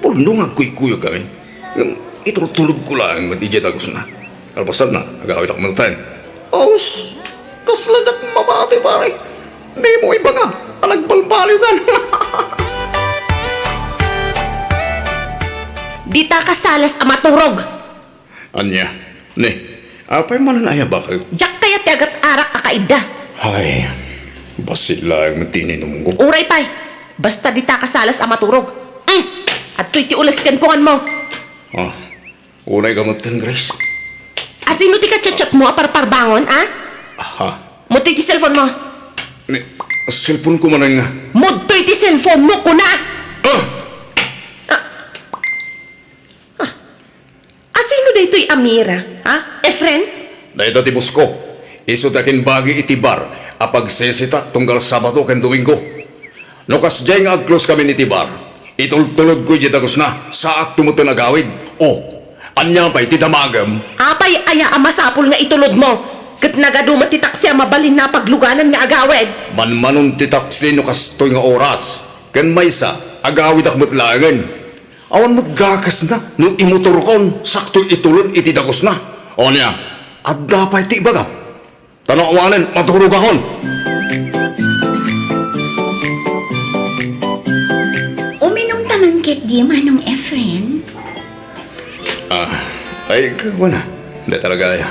Pudno nga agkuykuyogkami. Ngem itultulodko laeng met idiay dagusna. Kalpasanna, agawidak metten. Aus, kasla diak mabati, pare. Dimo ibagam a nagbalbaliwkan. Dita ka salas a maturog. Ania? Ne, apay manen aya baket? Diak kayat ti agat-arak a kaidda. Ay, bassit laeng met ti ininumko. Uray pay, basta dita ka salas a maturog. Mm, adtoy ti ules ken punganmo. Ah, unay ka metten, Grace. Asino ti kachatchatmo a parparbangon, a? Aha. Mudtoy ti cellphone mo. Ne, cellphone ko manen nga. Mudtoy ti cellphone mo, kuna! Ah! Ah. Ah. Asino daytoy a Mira, ha? Efren? Dayta ti boss ko. Isu ti akinbagi iti bar a pagsesitak tunggal Sabado ken Domingo. No kasdiay nga agclose kami iti bar, itultulodko idiay dagusna, saakto metten agawid. O, ania pay ti damagem? Apay aya a masapul nga itulodmo? Ket nagadu met ti taksi a mabalinna a pagluganan nga agawid. Manmanon ti taksi no kastoy nga oras. Ken maysa, agawidak met laengen. Awan met dakesna no imotorkon sakto itulod iti dagusna. O nia, adda pay ti ibagam. Ta no awanen, maturogakon. Uminumta man ketdi, Manong Efren. Ah, ay, kuana. Di talaga, ya.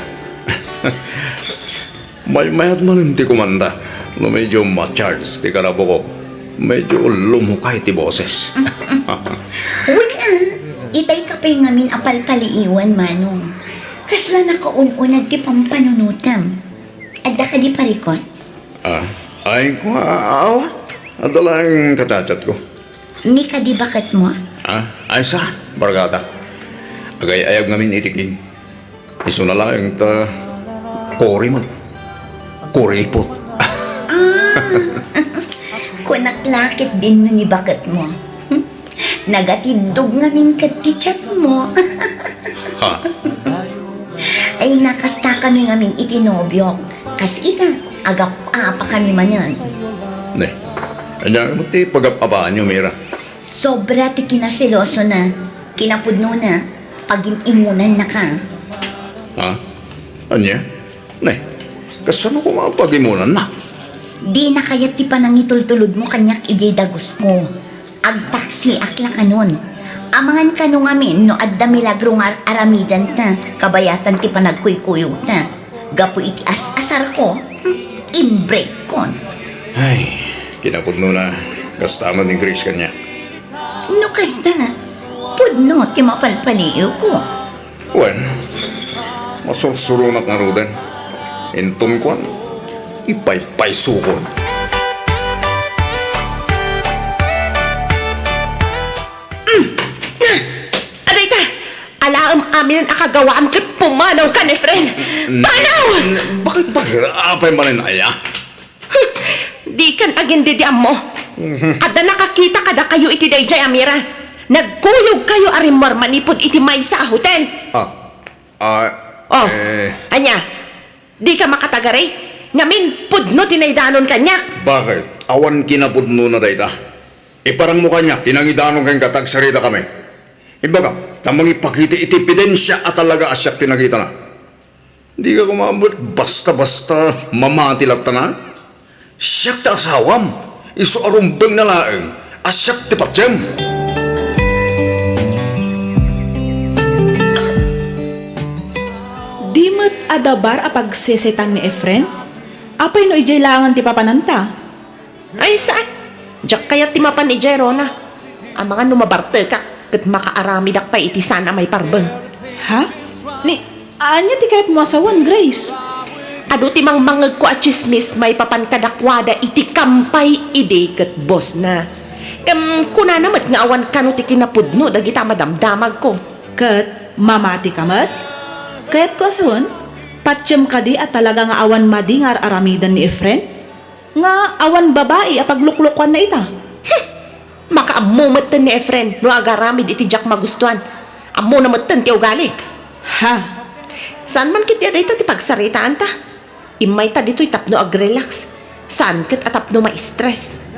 Maymayat manen ti kumanta no medyo ma-charge ti karabukok. Medyo lumukay ti boses. Wen a, itay ka pay ngamin a palpaliiwan, Manong. Kasla nakaun-uneg ti pampanunotam. Adda kadi parikut? Ah, ay, kua, awa. Adda laeng kachatchatko. Ni kadi baketmo? Ah, ay sa, barkadak. Agay-ayab ngamin iti gig. Isuna laeng ta kori met. Kuripot. Ah, kunak la ket dinno ni baketmo. Nagatiddog ngamin ket ti chatmo. Ha? Ay, nakastakami ngamin iti nobiok. Kas ita, agap-apakami manen. Ne, ania met ti pagap-apaanyo, Mira? Sobra ti kinaselosona, kinapudnona, pagim-imunannaka. Ha? Ania? Ne, kasano koma pag-imunannak? Dina kayat ti panangitultulodmo kaniak idiay dagusko. Agtaksiak la kanon. Amangan kano ngamin no adda milagro nga ar-aramidanta kabayatan ti panagkuykuyogta. Gapu iti as-asarko, hmm, imbrekkon. Ay, kinapudnona, kasta met ni Grace kaniak. No kasta, pudno ti mapalpaliiwko. Wen, masursuronak ngaruden. Inton kuan, ipaypaysukon. Mm. Adayta, alaem amin a kagawaam ket pumanawkan, Efren. N-, Panaw! n-, bakit, bakit? Apay manen aya? Dikan agin-idi ammo. Mhm. Adda nakakita kadakayo iti daydiay a Mira. Nagkuyogkayo a rimmuar manipud iti maysa a hotel. Ah. Ah, Oh, eh. Ania? Dika makatagari? Ngamin, pudno ti naidanon kaniak. Bakit? Awan kinapudnona dayta. Iparangmo kaniak ti nangidanon kenka ta agsaritakami. Imbagam, ta mangipakita iti ebidensia a talaga a siak ti nakitana. Dika koma met basta-basta mamati latta. Siak ti asawam, isu a rumbengna laeng a siak ti patiem. Di met adabar a pagsesetan ni Efren? Apay no idiay laengen ti papananta? Ay, saan? Diak kayat ti mapan idiay, Rona. Amangan no mabartekak ket makaaramidak pay iti saan a maiparbeng. Ha? Ni, ania ti kayatmo a sawen, Grace? Adu ti mangmangegko a tsismis maipapan kadakuada iti kampay idi ket bosna. Ngem kunana met nga awan kano ti kinapudno dagita a madamdamagko. Ket mamati ka met? Kayatko a sawen, patiem kadi a talaga nga awan madi nga ar-aramiden ni Efren? Nga awan babai a pagluklukoanna ita? Hmm! Makaammo metten ni Efren no agaramid iti diak magustuan. Ammona metten ti ugalik. Ha? Saan man ketdi a dayta ti pagsaritaanta? Immayta ditoy tapno agrelax. Saan ket a tapno ma-stress.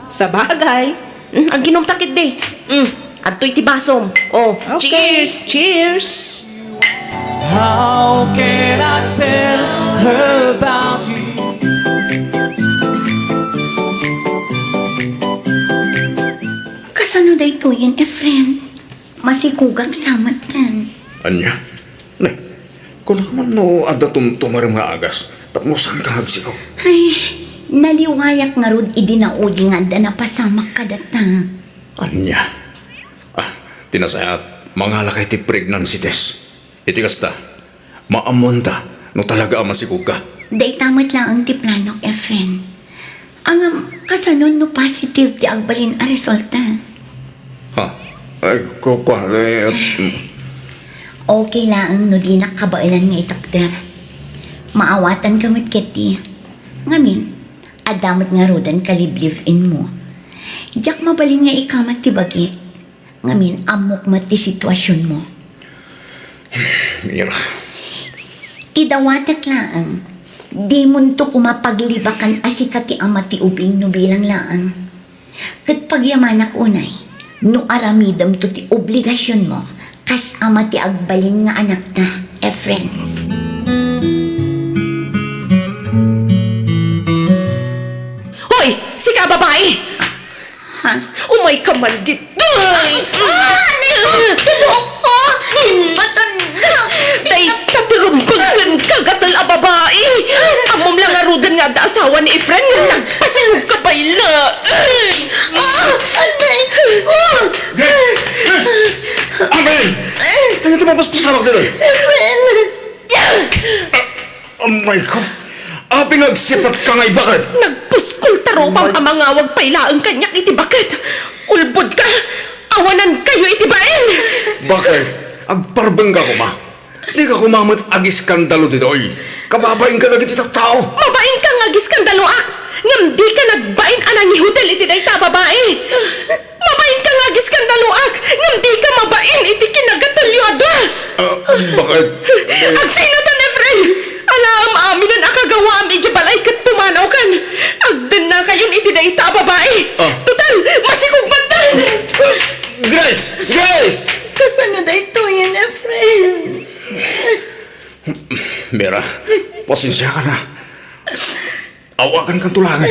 Sabagay. Mm, aginumta ketdi. Mm, adtoy ti basom. Oh, okay. Cheers! Cheers! How can I tell her about you? Kasano daytoyen, Efren? Masikugak sa met ken. Ania? Ne, kunak man no adda tumtumarem nga agas, tapno saanka nga agsikog. Ay, naliwayak ngarud idi naudi nga adda napasamak kadata. Ania? Ah, ti nasayaat, mangalakay ti pregnancy test. Iti kasta, maammoanta no talaga a masikogka. Dayta met laeng ti planok, Efren. Ngem, kasano no positive ti agbalin a resulta? Ha? Ay, ku-, kua, eh, at, mm. Okay laeng no dinak kabaelan nga idokter. Maawatanka met ketdi. Ngamin, adda met ngaruden kalibliv-inmo. Diak mabalin nga ikamat ti bagik. Ngamin, ammok met ti situasionmo. Mira. Ti dawatek laeng, dimonto koma paglibakan a sika ti ama ti ubing no bilang laeng. Ket pagyamanak unay, no aramidemto ti obligasionmo kas ama ti agbalin nga anakta, Efren. Hoy! Sika a babai! Ha? Umayka man ditoy! Ah, anay ko! Ti buokko! Imbatan na! Dayta ti rumbeng kenka, gatel a babai! Ammom la ngaruden nga adda asawa ni Efren nga nagpasilog ka pay laeng! Ah! Anay ko! Grace! Grace! Amen! Ania ti mapaspasamak ditoy? Efren! Amay ko! Apay nga agsipatka ngay baket? Nagpuskol ta rupam a mangawag pay laeng kaniak iti baket. Ulbodka! Awanankayo iti bain! Baket? Agparbengka koma. Dika koma met agiskandalo ditoy. Kababain kadagiti tattao. Mabainka nga agiskandaloak, ngem dika nagbain a nangihotel iti dayta a babai. Mabainka nga agiskandaloak, ngem dika mabain iti kinagatelyo a dua. Ah, baket? Agsinatan, Efren! Alaem aminen a kagawaam idiay balay ket pumanawkan. Agdennakayon iti dayta a babai. Ah. Total, masikog man ta! Ah, Grace! Grace! Kasano daytoyen, Efren? Mira, pasensiakan a. Awagankanto laeng.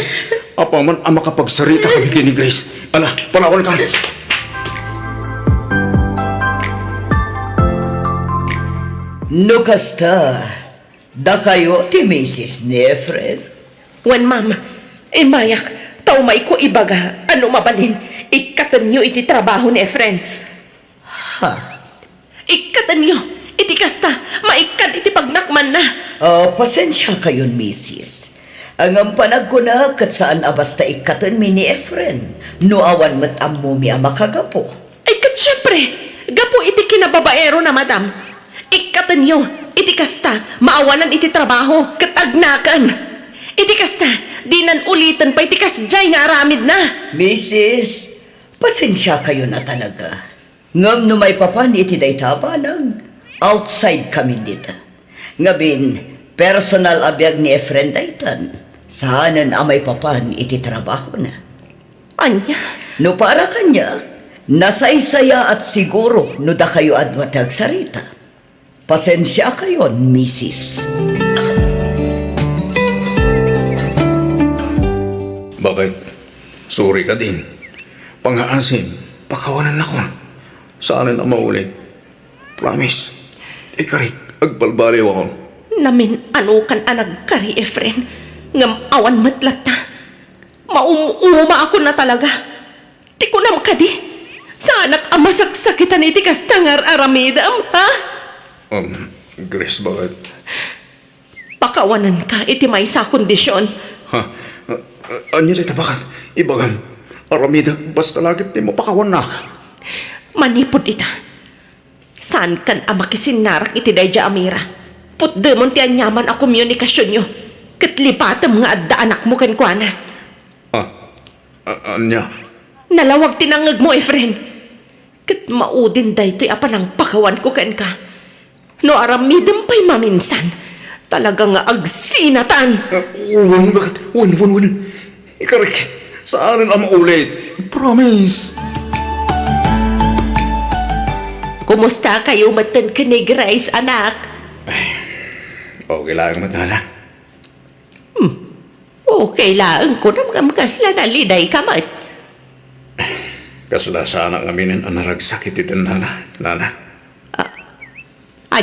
Apaman a makapagsaritakami ken ni Grace. Ala, panawanka. No kasta, dakayo ti misis ni Efren? Wen, ma'am. Immayak, ta umayko ibaga a no mabalin, ikkatenyo iti trabaho ni Efren. Ha? Ikkatenyo! Iti kasta, maikkan iti pagnakmanna! Ah, pasensiakayon, misis. Ngem panagkunak ket saan a basta ikkatenmi ni Efren no awan met ammomi a makagapu. Ay, ket siempre, gapu iti kinababaerona, madam. Ikkatenyo, iti kasta, maawanan iti trabaho ket agnakan. Iti kasta, dinan uliten pay ti kasdiay nga aramidna. Misis, pasensiakayon a talaga. Ngem no maipapan iti dayta a banag, outside kami dita. Ngamin, personal a biag ni Efren daytan, saanen a maipapan iti trabahona. Ania? No para kaniak, nasaysayaat siguro no dakayo a dua ti agsarita. Pasensiakayon, misis. Baket? Sorry kadin. Pangngaasim, pakawanannakon. Saanen a maulit. Promise. Ikarik, agbalbaliwakon. Namin-anokan a nagkari, Efren. Ngem awan met latta. Maum-umaakon a talaga. Ti kunam kadi, saanak a masaksakitan iti kasta nga ar-aramidem, ha? Um, Grace, baket? Pakawanenka iti maysa a kondision. Ha? A-, a-, ania dayta, baket? Ibagam, aramidek basta la ket ti mapakawannak. Manipud ita, saankan a makisinnarak iti daydiay a Mira. Putdemon ti aniaman a komunikasionyo, ket lipatem nga adda anakmo kenkuana. Ah, a-, ania? Nalawag ti nangngegmo, Efren. Ket maudin daytoy a panangpakawanko kenka. No aramidem pay maminsan, talaga nga agsinatan. Ah, wen, baket? Wen, wen, wen. Ikarik, saanen a maulit. Promise. Kumustakayo metten ken ni Grace, anak? Ay, okay laeng met, nana. Hmm. Okay laeng kunam ngem kasla nalidayka met. Kasla saanak ngaminen a naragsak iti dennana, nana. Ah,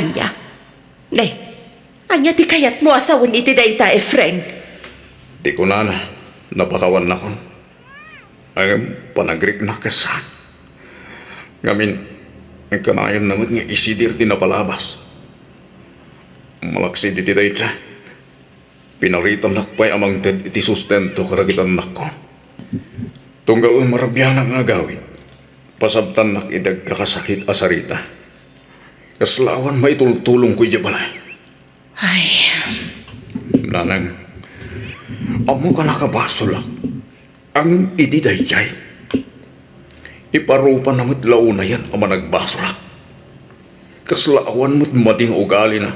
ania? Ne, ania ti kayatmo a sawen iti dayta, Efren? Ti kunana, napakawannakon. Ngem panagriknak ket saan. Ngamin, kanayonna met nga isidir ti napalabas. Malaksid iti dayta, pinaritannak pay a mangted iti sustento kadagiti annakko. Tunggal marabianak nga agawid, pasabtannak iti agkakasakit a sarita. Kasla awan maitultulongko idiay balay. Ay. Nanang, ammok a nakabasolak. Ngem idi daydiay, iparupana met la unayen a managbasolak. Kasla awan met madi nga ugalina.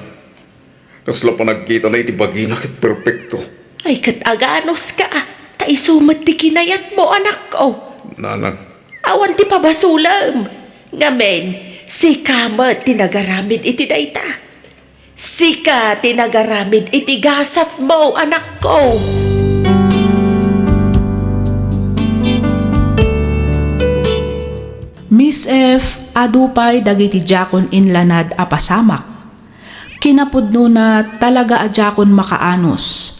Kasla panagkitana iti bagina ket perpekto. Ay, ket aganuska, ta isu met ti kinayatmo, anakko. Nanang. Awan ti pabasolem. Ngamin, sika met ti nagaramid iti dayta. Sika ti nagaramid iti gasatmo, anakko. Miss F, Adu pay dagiti diakon inlanad a pasamak. Kinapudnona, talaga a diakon makaanus.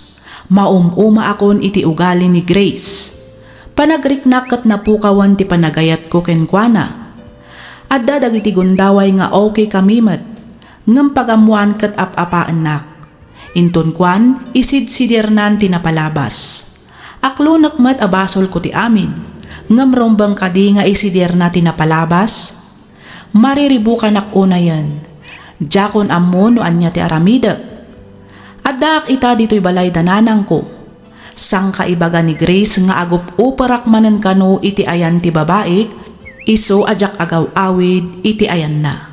Maum-umaakon iti ugali ni Grace. Panagriknak ket napukawan ti panagayatko kenkuana. Adda dagiti gundaway nga okay kami met, ngem pagammoan ket ap-apaennak. Inton kuan, isidsidirnan ti napalabas. Aklonek met a basolko ti amin, ngem rumbeng kadi nga isidirna ti napalabas? Mariribukanak unayen. Diakon ammo no ania ti aramidek. Addaak ita ditoy balay da nanangko. Sangkaibaga ni Grace nga agup-uperak manen kano iti ayan ti babaik, isu a diak agaw-awid iti ayanna.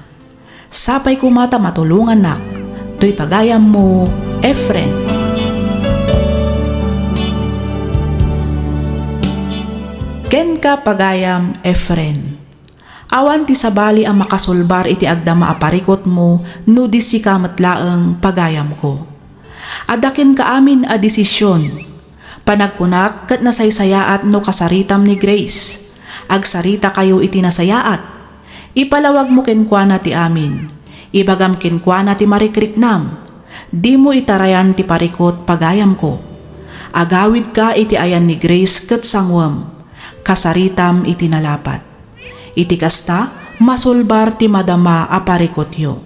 Sapay koma ta matulongannak toy pagayammo, Efren. Kenka, pagayam Efren. Awan ti sabali a makasulbar iti agdama a parikutmo no di sika met laeng, pagayamko. Adda kenka amin a desision. Panagkunak ket nasaysayaat no kasaritam ni Grace. Agsaritakayo iti nasayaat. Ipalawagmo kenkuana ti amin. Ibagam kenkuana ti marikriknam. Dimo itarayan ti parikut, pagayamko. Agawidka iti ayan ni Grace ket sanguem. Kasaritam iti nalapat. Iti kasta, masulbar ti madama a parikutyo.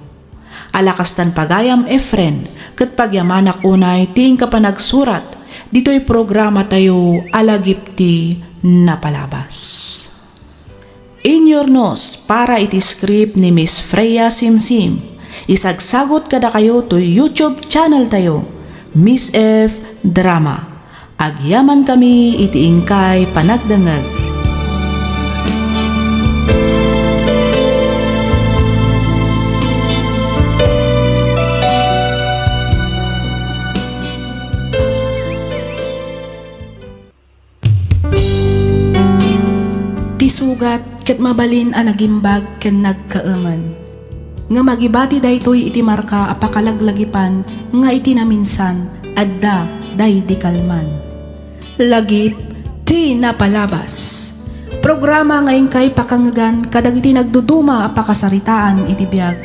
Ala kastan, pagayam Efren, ket pagyamanak unay ti inka panagsurat ditoy programatayo a Lagip ti Napalabas. Inyurnos para iti script ni Miss Freya Simsim. Isagsagut kadakayo toy YouTube channel tayo, Miss F Drama. Agyamankami iti inkay panagdengngeg. Ti sugat ket mabalin a nagimbag ken nagkaemen. Ngem agibati daytoy iti marka a pakalaglagipan nga iti naminsan, adda daydi kalman. Lagip ti Napalabas. Programa nga inkay pakangngegan kadagiti nagduduma a pakasaritaan iti biag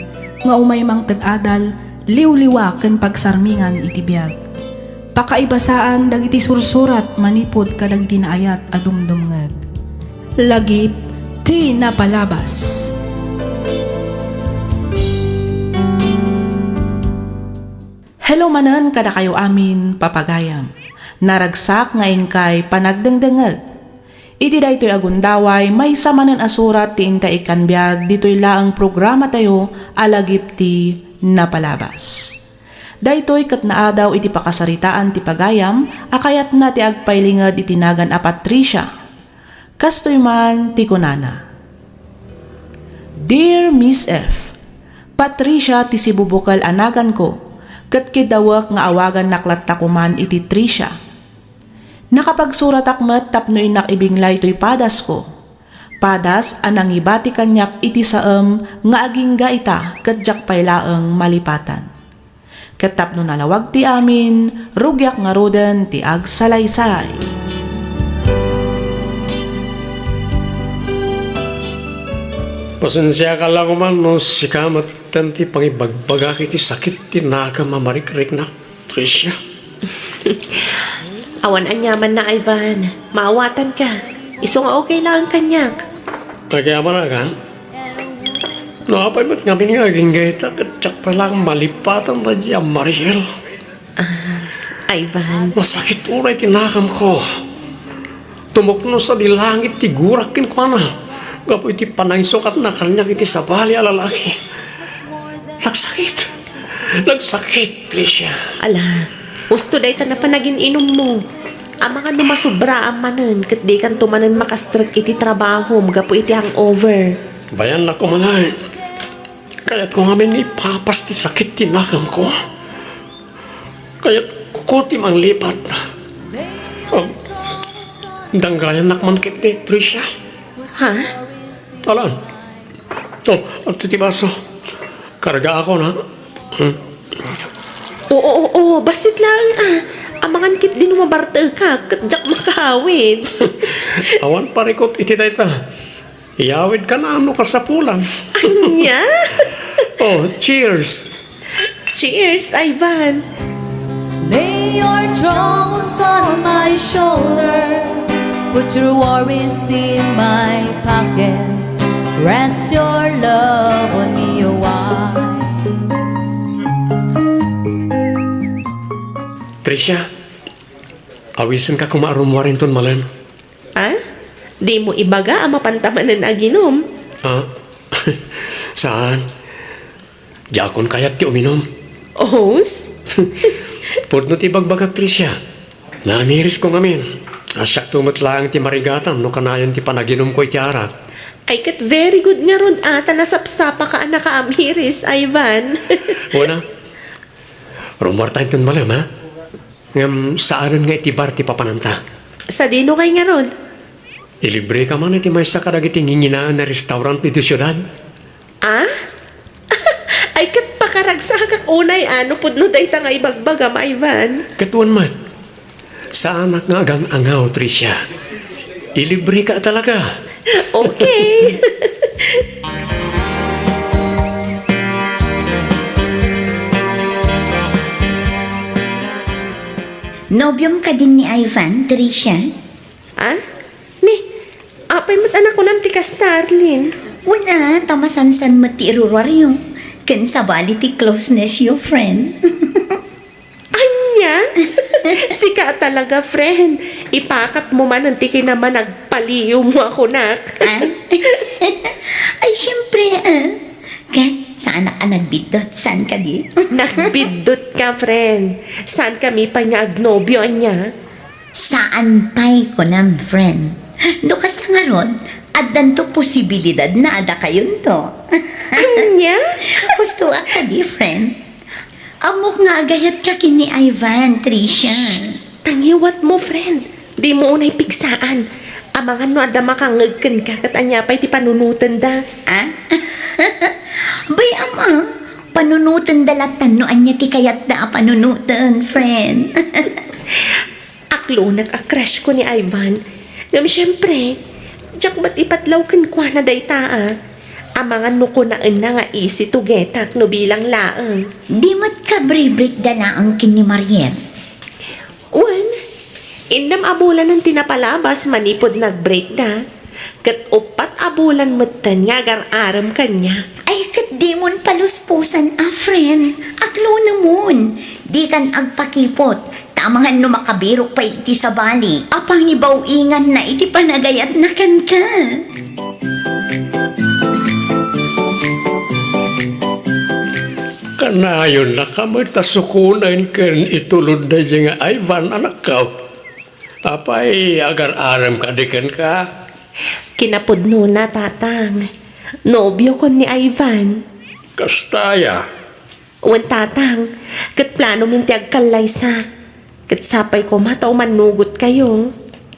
nga umay mangted adal, liwliwa ken pagsarmingan iti biag. Pakaibasaan dagiti sursurat manipud kadagiti naayat a dumdumngeg. Lagip ti Napalabas. Hello manen kadakayo amin, papagayam. Naragsak nga inkay panagdengdengngeg. Iti daytoy a gundaway, maysa manen a surat ti inta ikkan biag ditoy laeng programatayo a Lagip ti Napalabas. Daytoy ket naadaw iti pakasaritaan ti pagayam a kayatna ti agpailinged iti nagan a Patricia. Kastoy man ti kunana, "Dear Miss F, Patricia ti sibubukel a naganko, ket kidawek nga awagannak latta koman iti Tricia." Nakapagsuratak met tapno innak ibinglay toy padasko. Padas a nangibati kaniak iti saem nga agingga ita ket diak pay laeng malipatan. Ket tapno nalawag ti amin, rugiak ngaruden ti agsalaysay. Pasensiaka la koman no sika metten ti pangibagbagak iti sakit ti nakem a marikriknak. Tricia. Awan aniamanna, Ivan. Maawatanka. Isu nga okay laeng kaniak. Agyamanak, ha? No apay met ngamin nga agingga ita, ket diak pay laeng malipatan daydi a Mariel. Ah, Ivan. Nasakit unay ti nakamko. Tumukno sadi langit ti gurak kenkuana gapu iti panangisukatna kaniak iti sabali a lalaki. Nagsakit. Nagsakit, Tricia. Ala, usto dayta napan agin-inummo. Amangan no masubraam manen ket dikanto manen makastrek iti trabahom gapu iti hangover. Bayannak ko malay. Kayatko ngamin nga ipapas ti sakit ti nakamko. Kayatko ti manglipat. Um, danggayannak man ket ni Tricia. Ha? Alan. Oh, adto ti baso. Kargaakon, ha? Hmm. Oo, oo, oo. Bassit laeng, ah. Amangan ketdi no mabarteka, ket diak makahawid. Awan parikut iti dayta. Iyawidka no kasapulan. Ania? Oh, cheers. Cheers, Ivan. Lay your troubles on my shoulder. Put your worries in my pocket. Rest your love on me, oh, why? Tricia, awisenka koma a rummuar inton malem. Ah? Dimo ibaga a mapanta manen aginom? Ah? Saan. Diakon kayat ti uminom. Os? Pudno ti ibagbagak, Tricia. Naamirisko ngamin. Siakto met laeng ti marigatam no kanayon ti panaginumko iti arak. Ay, ket very good ngarud a ta nasapsapaka a nakaamiris, Ivan. Wen a. Rummuarta inton malem, ha? Ngem saanen nga iti bar ti papananta. Sadino ngay ngarud? Ilibreka man iti maysa kadagiti nginginaen a restaurant iti siudad. Ah? Ay, ket pakaragsakak unay a no pudno dayta nga ibagbagam, Ivan. Ket wen met, saanak nga agang-angaw, Tricia. Ilibreka talaga. Okay. Nobiom kadin ni Ivan, Tricia? Ah? Ni, apay met a nakunam ti kasta, Arlene? Wen a, ta masansan met ti iruruaryo. Ken sabali ti closeness yo, friend. Ania? Sika talaga, friend. Ipakatmo manen ti kinamanagpaliiwmo a kunak. Ah? Ay, siyempre, ah. Ket, saanak a nagbiddut, saan kadi? Nagbiddutka, friend. Saankami pay nga agnobio, ania? Saan pay, kunam, friend. No kasta ngarud, addanto posibilidad na a dakayonto. Ania? Husto a kadi, friend. Ammok nga agayatka ken ni Ivan, Tricia. Shh! Tangiwatmo, friend. Dimo unay pigsaan. Amangan no adda makangngeg kenka ket ania pay ti panunotenda. Ah? Bay, ama, panunotenda lattan no ania ti kayatda a panunoten, friend. Aklonek a crush ko ni Ivan. Ngem siempre, diak met ipatlaw kenkuana dayta a. Amangan no kunaenna nga easy to get-ak no bilang laeng. Di met kabribrik da laeng ken ni Mariel. Wen, innem a bulanen ti napalabas manipud nag-break da. Ket uppat a bulan metten nga agar-arem kaniak. Ay, ket dimon paluspusan a friend. Aklonemon. Dikan agpakipot. Ta amangan no makabirok pay iti sabali a pangibaw-inganna iti panagayatna kenka. Kanayonnaka met a sukonen ken itulod daydiay nga Ivan, anakko. Apay, agar-arem kadi kenka? Kinapudnona, Tatang. Nobiokon ni Ivan. Kasta aya? Wen, Tatang. Ket planomin ti agkallaysa. Ket sapay koma ta umannugotkayo.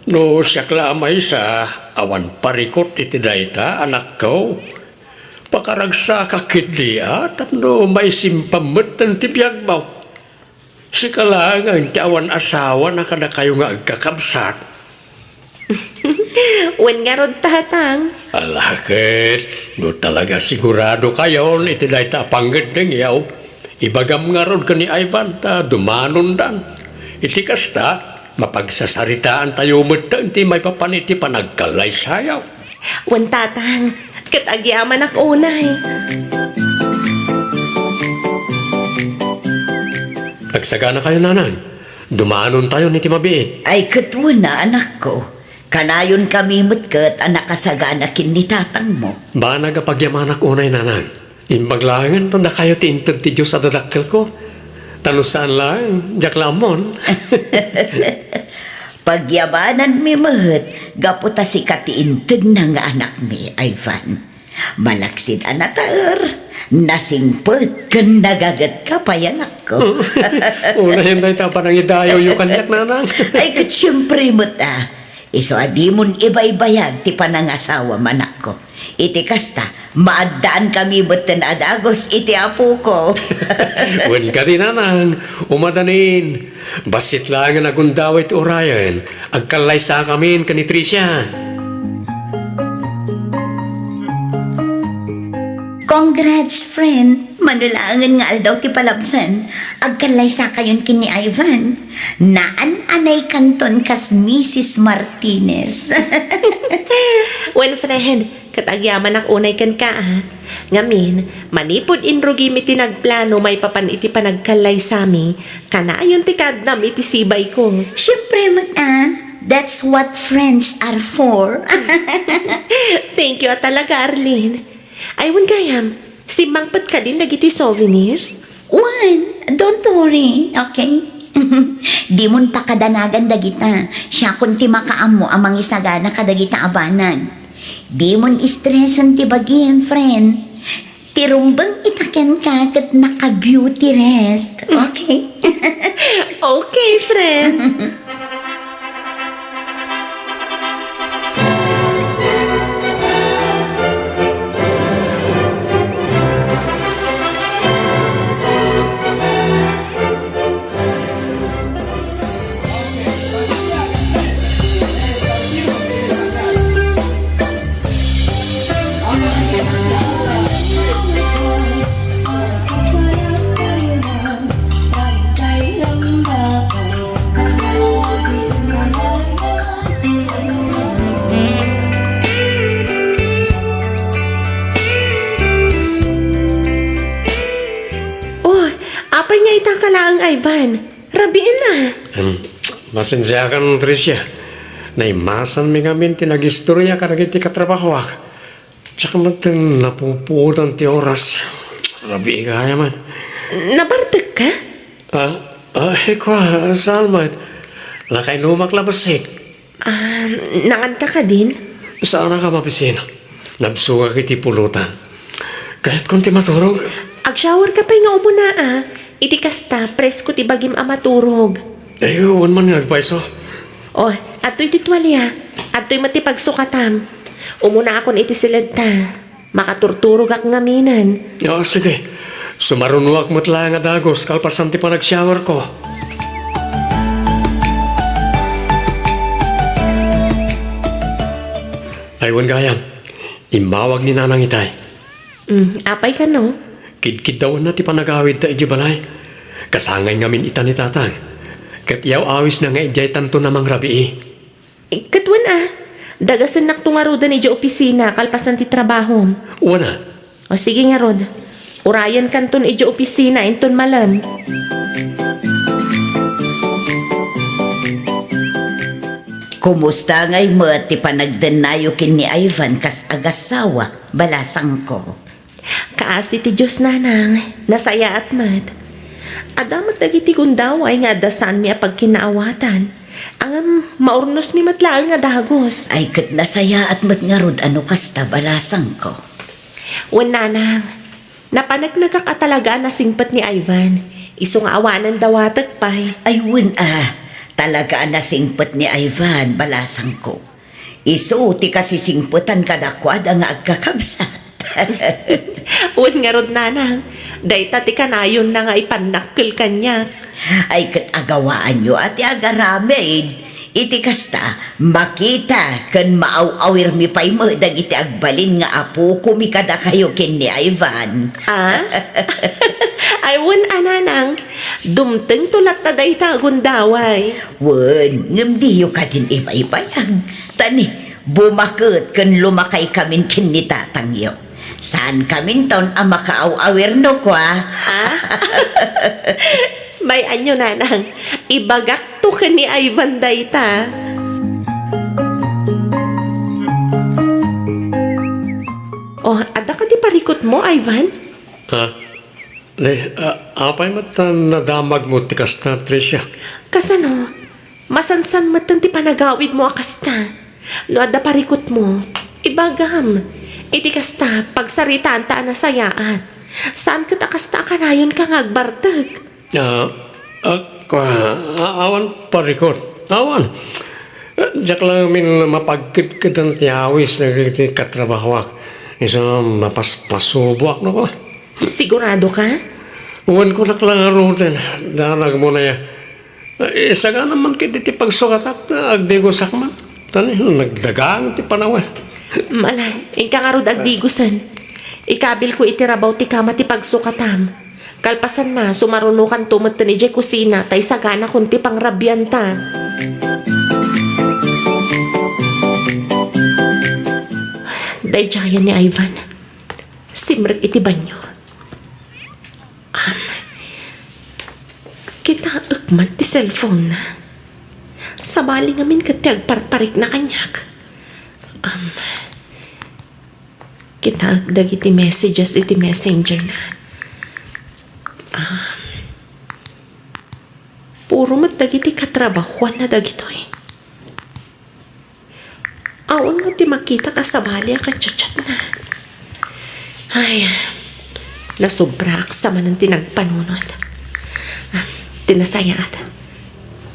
No siak la a maysa, awan parikut iti dayta, anakko. Pakaragsakak ketdi a tapno maisimpam metten ti biagmo. Sika laengen ti awan asawa na kadakayo nga agkakabsat. Wen ngarud, Tatang. Ala ket, no talaga siguradokayon iti dayta a pangngeddengyo, ibagam ngarud ken ni Ivan ta dumanondan. Iti kasta, mapagsasaritaantayo metten ti maipapan iti panagkallaysayo. Wen, Tatang, ket agyamanak unay. Agsaganakayo, Nanang. Dumanontayon iti mabiit. Ay, ket wen a, anakko. Kanayonkami met ket a nakasagana ken ni tatangmo. Banag a pagyamanak unay, Nanang. Imbag laengen ta dakayo ti inted ti Dios a dadakkelko. Ta no saan laeng, diak la ammon. Pagyamananmi met gapu ta sika ti intedna nga anakmi, Ivan. Malaksid a nataer, nasingpet, ken nagagetka pay, anakko. Unayen dayta a panangidayawyo kaniak, Nanang. Ay, ket siempre met a. Isu a dimon ibaybayag ti panangasawam, anakko. Iti kasta, maaddaankami metten a dagus iti apoko. Wen kadi, Nanang, umadanin. Bassit laengen a gundaway ti urayen. Agkallaysakamin ken ni Tricia. Congrats, friend! Mano laengen nga aldaw ti palabsan. Agkallaysakayon ken ni Ivan. Naan-anaykanton kas Misis Martinez. Wen, friend, ket agyamanak unay kenka, a. Ngamin, manipud inrugimi ti nagplano maipapan iti panagkallaysami, kanayon ti kaaddam iti sibayko. Siempre met, a. That's what friends are for. Thank you a talaga, Arlene. Ay, wen gayam, simmangpet kadin dagiti souvenirs? Wen, don't worry, okay? Dimon pakadanagan dagita. Siakon ti makaammo a mangisagana kadagita a banag. Dimon stresen ti bagim, friend. Ti rumbeng ita kenka ket naka-beauty rest, okay? Okay, friend. Oh, apay nga ita ka laeng, Ivan? Rabiin a. Em, pasensiakan, Tricia. Naimasanmi ngamin ti nagistoria kadagiti katrabahoak. Diak met napupuotan ti oras. Rabii gayam. Nabartekka? Ah, ah, kua, saan met? Nakainumak la bassit. Ah, naanka kadin? Saanak a mabisin. Nabsogak iti pulutan. Kayatkon ti maturog. Agshowerka pay nga umuna, a. Iti kasta, presko ti bagim a maturog. Ay, wen man nga agpayso. Oh, adtoy ti tualia. Adtoy met ti pagsukatam. Umunaakon iti siledta. Makaturturogak ngaminen. Ah, sige. Sumarunoak met laeng a dagus kalpasan ti panagshowerko. Ay, wen gayam, immawag ni Nanang itay. Mm, apay kano? Kidkiddawenna ti panagawidta idiay balay. Kasangay ngamin ita ni Tatang. Ket iyaw-awisna nga idiay tanton a mangrabii. Ket wen a, dagasennakto ngaruden idiay opisina kalpasan ti trabahom. Wen a. O sige ngarud, urayenkanton idiay opisina inton malem. Kumusta ngay met ti panagdennayo ken ni Ivan kas agassawa, balasangko? Kaasi ti Dios, Nanang, nasayaat met. Adda met dagiti gundaway nga adda saanmi a pagkinaawatan. Ngem maurnosmi met laeng a dagus. Ay, ket nasayaat met ngarud a no kasta, balasangko. Wen, Nanang, napaneknekak a talaga a nasingpet ni Ivan. Isu nga awanen dawatek pay. Ay, wen a, talaga a nasingpet ni Ivan, balasangko. Isu ti kasisingpetan kadakuada nga agkakabsat. Wen ngarud, Nanang, dayta ti kanayonna nga ipannakkel kaniak. Ay, ket agawaanyo a ti agaramid. Iti kasta, makita ken maaw-awirmi pay met dagiti agbalin nga apokomi kadakayo ken ni Ivan. A? Ay, wen a, Nanang, dumtengto latta dayta a gundaway. Wen, ngem diyo kadin ibaybayag. Ta ni, bumaket ken lumakaykamin ken ni tatangyo. Saankaminton a makaaw-awir no kua. A? May-anyo, Nanang. Ibagakto ken ni Ivan dayta. Oh, adda kadi parikutmo, Ivan? Ha? Ni, a-, apay met ta nadamagmo ti kasta, Tricia? Kasano? Masansan metten ti panagawidmo a kasta. No adda parikutmo, ibagam. Iti kasta, pagsaritaanta a nasayaat. Saan ket a kasta a kanayonka nga agbartek? Ah, ak-, ah, a-, awan parikut. Awan. Eh, diak la ngamin mapagkedkedan ti awis dagiti katrabahoak. Isu mapaspasuboak no kua. Sigurado ka? Wen, kunak la ngaruden, danagmo na ya. Eh, sagana man ket iti pagsukatak, agdigosak man. Ta ni, nagdagang ti panawen. Mala, inka ngarud agdigosen. Ikabilko iti rabaw ti kama ti pagsukatam. Kalpasanna, sumarunokanto metten idiay kusina, ta isaganakon ti pangrabianta. Daydiayen ni Ivan. Simrek iti banio. Am, kitaek man ti cellphone-na. Sabali ngamin ket ti agparparikna kaniak. Am, kitaek dagiti messages iti messenger-na. Am, puro met dagiti katrabahuanna dagitoy. Awan met ti makitak a sabali a kachat-chatna. Ay, nasobraak sa manen ti nagpanunot. Ah, ti nasayaat.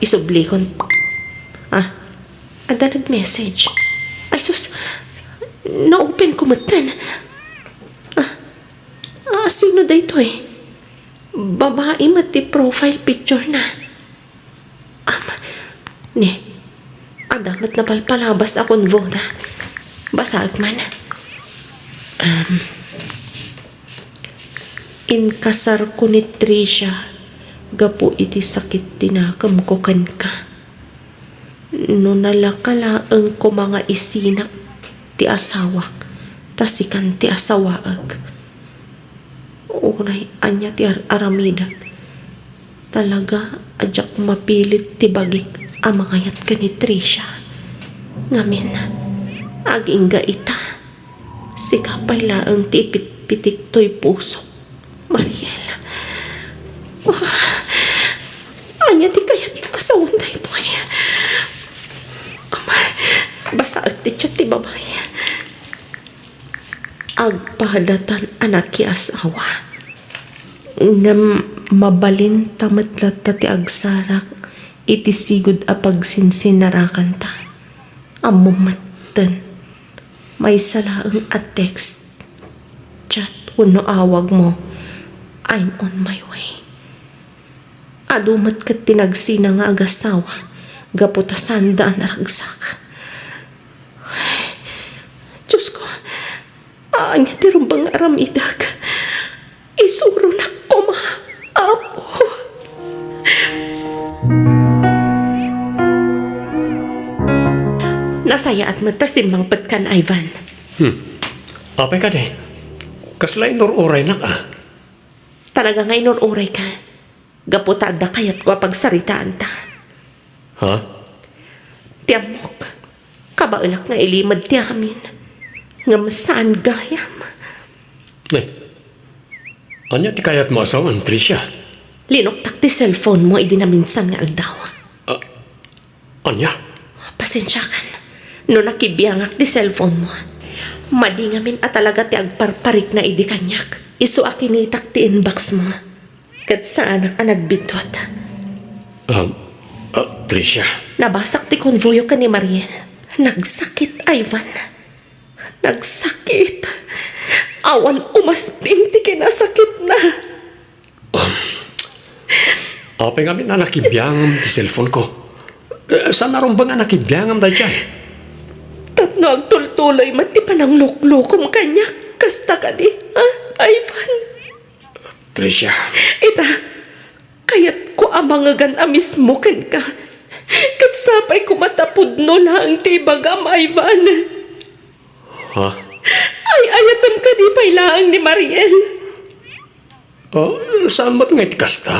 Isublikon. Ah, adda nag-message. Ay sus, na-open ko metten. Ah, ah, sino daytoy? Babai met ti profile picture-na. Am, ni, adda met napalpalabas a convo-na. Basaek man. Am, inkasarko ni Tricia gapu iti sakit ti nakemko kenka. No nalaka laeng koma nga isinak ti asawak, ta sikan ti asawaek. Uray ania ti ar-aramidek, talaga a diak mapilit ti bagik a mangayat ken ni Tricia. Ngamin, agingga ita, sika pay laeng ti ipitpitik toy pusok, Mariel. Ah, ania ti kayat a sawen daytoy? Ama, basaek ti chat ti babai. Agpadatan a nakiasawa. Ngem mabalin ta met latta ti agsarak iti sigud a pagsinsinarakanta. Ammom metten, maysa laeng a text, chat wenno awagmo, "I'm on my way." Adu met ket ti nagsina nga agasawa gapu ta saanda a naragsak. Diosko, ania ti rumbeng nga aramidek? Isuronak koma, Apo. Nasayaat met ta simmangpetkan, Ivan. Hmm. Apay kadi? Kasla inur-uraynak, a? Talaga nga inur-urayka. Gapu ta adda kayatko a pagsaritaanta. Ha? Ti ammok, kabaelak nga ilimed ti amin. Ngem saan gayam. Eh, ania ti kayatmo a sawen, Tricia? Linuktak ti cellphone-mo idi naminsan nga aldaw. Ah, Ania? Pasensiakan no nakibiangak ti cellphone-mo. Madi ngamin a talaga ti agparparikna idi kaniak. Isu a kinitak ti inbox-mo. Ket saanak a nagbiddut. Um, ah, Tricia. Nabasak ti convo-yo ken ni Mariel. Nagsakit, Ivan. Nagsakit. Awan umasping ti kinasakitna. Um, apay ngamin a nakibiangam ti cellphone-ko? Eh, saan a rumbeng a nakibiangam daydiay? Tapno agtultuloy met ti panangluklukom kaniak, kasta kadi, ha, Ivan? Tricia. Ita, kayatko a mangegan a mismo kenka. Ket sapay koma ta pudno laeng ti ibagam, Ivan. Ha? Ay-ayatem kadi pay laeng ni Mariel? Oh, saan met nga iti kasta?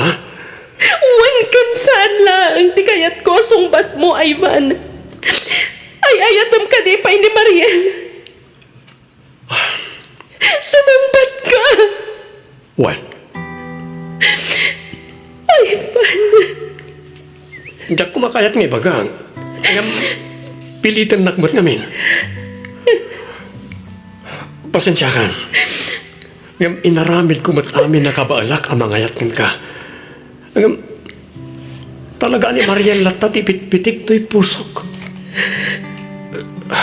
Wen ken saan laeng ti kayatko a sungbatmo, Ivan. Ay-ayatem kadi pay ni Mariel? Sumungbatka! Wen. Ivan. Diak koma kayat nga ibaga. Ngem, pilitennak met ngamin. Pasensiakan. Ngem inaramidko met amin a kabaelak a mangayat kenka. Ngem, talaga ni Mariel latta ti pitpitik toy pusok.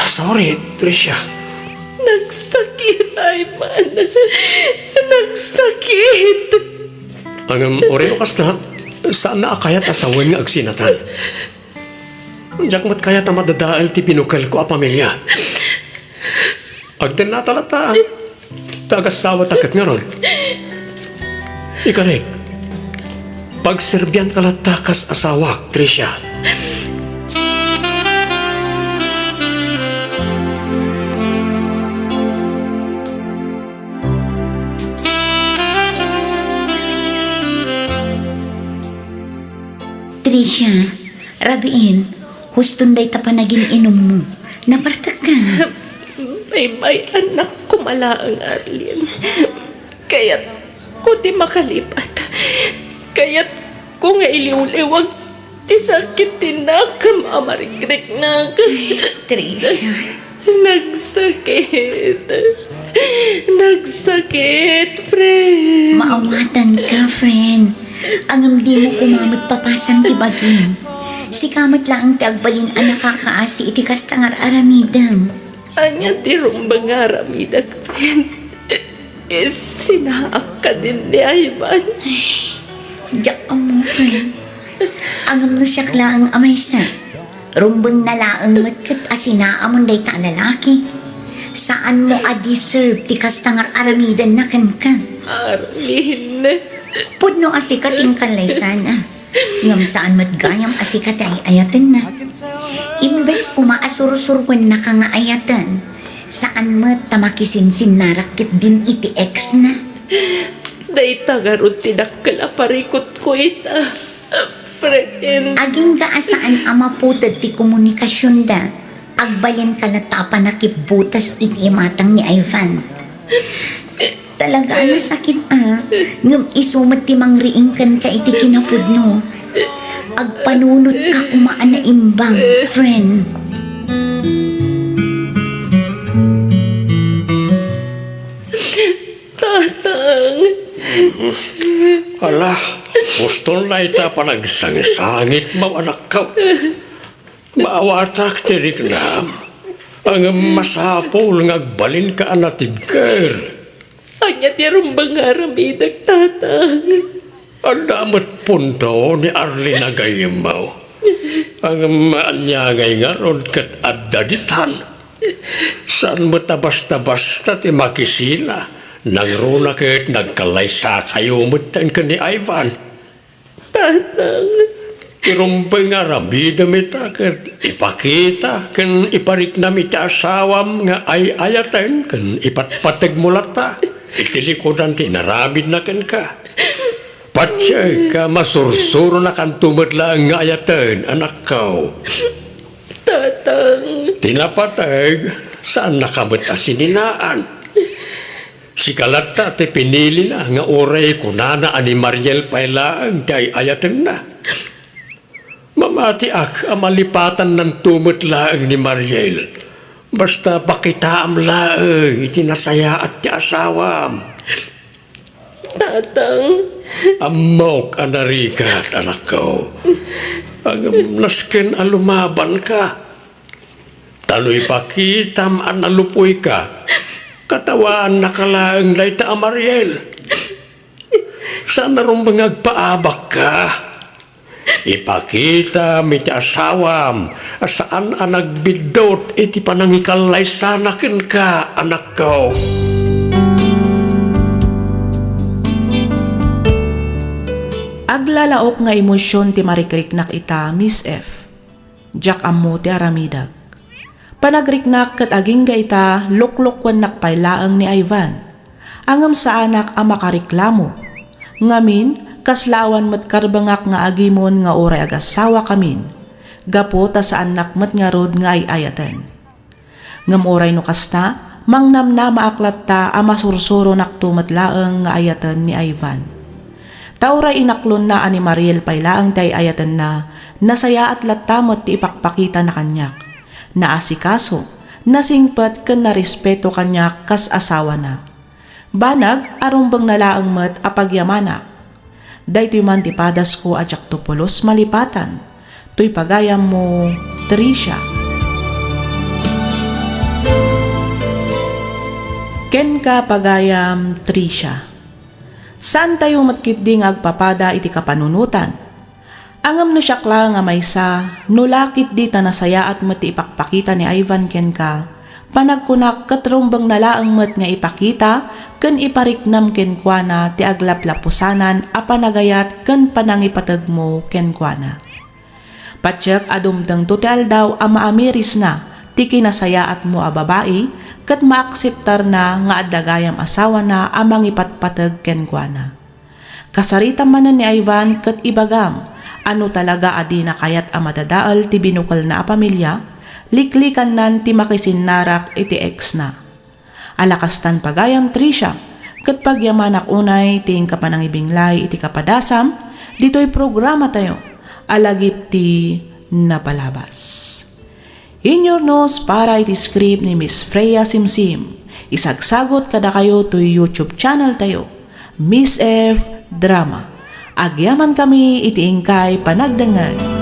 Sorry, Tricia. Nagsakit, Ivan. Nagsakit. Ngem, uray no kasta, saanna a kayat a sawen nga agsinatan. Diak met kayat a madadael ti binukelko a pamilia. Agdennata latta. Ta agasawa ta ket ngarud. Ikarik, pagserbianka latta kas asawak, Tricia. Tricia, rabiin, huston dayta panagin-inummo. Napartekka. Baybay-annak koma laeng, Arlene. Kayatko ti makalipat. Kayatko nga iliwliwag ti sakit ti nakem a marikriknak. Tricia. Nagsakit. Nagsakit, friend. Maawatanka, friend. Ngem dimo koma met papasan ti bagim. Sika met laeng ti agbalin a nakakaasi iti kasta nga ar-aramidem. Ania ti rumbeng nga aramidek, friend? Isinaak kadin ni Ivan. Diak ammo, friend. Ngem no siak laeng a maysa, rumbengna laeng met ket a sinaamon dayta a lalaki. Saanmo a deserve ti kasta nga ar-aramidenna kenka. Arlene. Pudno a sika ti inkallaysana. Ngem saan met gayam a sika ti ay-ayatenna. Imbes koma a sursuruennaka nga ayaten, saan met ta makisinsinnarak ketdin iti ex na. Dayta ngarud ti dakkel a parikutko ita, friend. Agingga a saan a maputed ti komunikasionda. Agbalinka latta a pannakibbutas iti imatang ni Ivan. Talaga a nasakit a, ngem isu met ti mangriing kenka iti kinapudno. Agpanunotka koma a naimbag, friend. Tatang. Ala, huston layta panagsangsangitmo, anakko. Maawatak ti riknam, ngem masapul nga agbalinka a natibker. Ania ti rumbeng nga aramidek, Tatang? Adda met punto ni Arlene a gayyemmo. Ngem ania ngay ngarud ket adda ditan? Saan met a basta-basta ti makisina, nangruna ket nagkallaysakayo metten ken ni Ivan. Tatang. Ti rumbeng nga aramidem ita ket ipakita ken ipariknam iti asawam nga ay-ayaten ken ipatpategmo latta iti likudan ti inaramidna kenka. Patiek a masursuronakanto met laeng nga ayaten, anakko. Tatang. Ti napateg, saannaka met a sininaan. Sika latta ti pinilina nga uray kunana a ni Mariel pay laeng ti ay-ayatenna. Mamatiak a malipatannanto met laeng ni Mariel. Basta pakitaam laeng iti nasayaat ti asawam. Tatang. Ammok a narigat, anakko. Ngem nasken a lumabanka. Ta no ipakitam a nalupuyka, katawaannaka laeng dayta a Mariel. Saan a rumbeng nga agpaabakka. Ipakitam iti asawam a saan a nagbiddut iti panangikallaysana kenka, anakko. Aglalaok nga emosion ti marikriknak ita, Miss F. Diak ammo ti aramidek. Panagriknak ket agingga ita, luklukuennak pay laeng ni Ivan. Ngem saanak a makareklamo. Ngamin, kasla awan met karbengak nga agimon nga uray agassawakamin, gapu ta saannak met ngarud nga ay-ayaten. Ngem uray no kasta, mangnamnamaak latta a masursuronakto met laeng nga ayaten ni Ivan. Ta uray inaklonna a ni Mariel pay laeng ti ay-ayatenna, nasayaat latta met ti ipakpakitana kaniak. Naasikaso, nasingpet ken narespeto kaniak kas asawana. Banag a rumbengna laeng met a pagyamanak. Daytoy man ti padasko a diakto pulos malipatan. Toy pagayammo, Tricia. Kenka, pagayam, Tricia. Saantayo met ketdi nga agpapada iti kapanunotan. Ngem no siak laeng a maysa, no la ketdi ta nasayaat met ti ipakpakita ni Ivan kenka, Panagkunak ket rumbengna laeng met nga ipakita ken ipariknam kenkuana ti aglaplapusanan a panagayat ken panangipategmo kenkuana. Patiek a dumtengto ti aldaw a maamirisna ti kinasayaatmo a babai ket maakseptarna nga adda gayam asawana a mangipatpateg kenkuana. Kasaritam manen ni Ivan ket ibagam a no talaga a dina kayat a madadael ti binukelna a pamilia, liklikannan ti makisinnarak iti ex-na. Ala kastan pagayam, Tricia, ket pagyamanak unay ti inka panangibinglay iti kapadasam ditoy programatayo a Lagip ti Napalabas. Inyurnos para iti script ni Miss Freya Simsim. Isagsagot kadakayo toy YouTube channel tayo, Miss F Drama. Agyaman kami iti inkay panagdengngeg.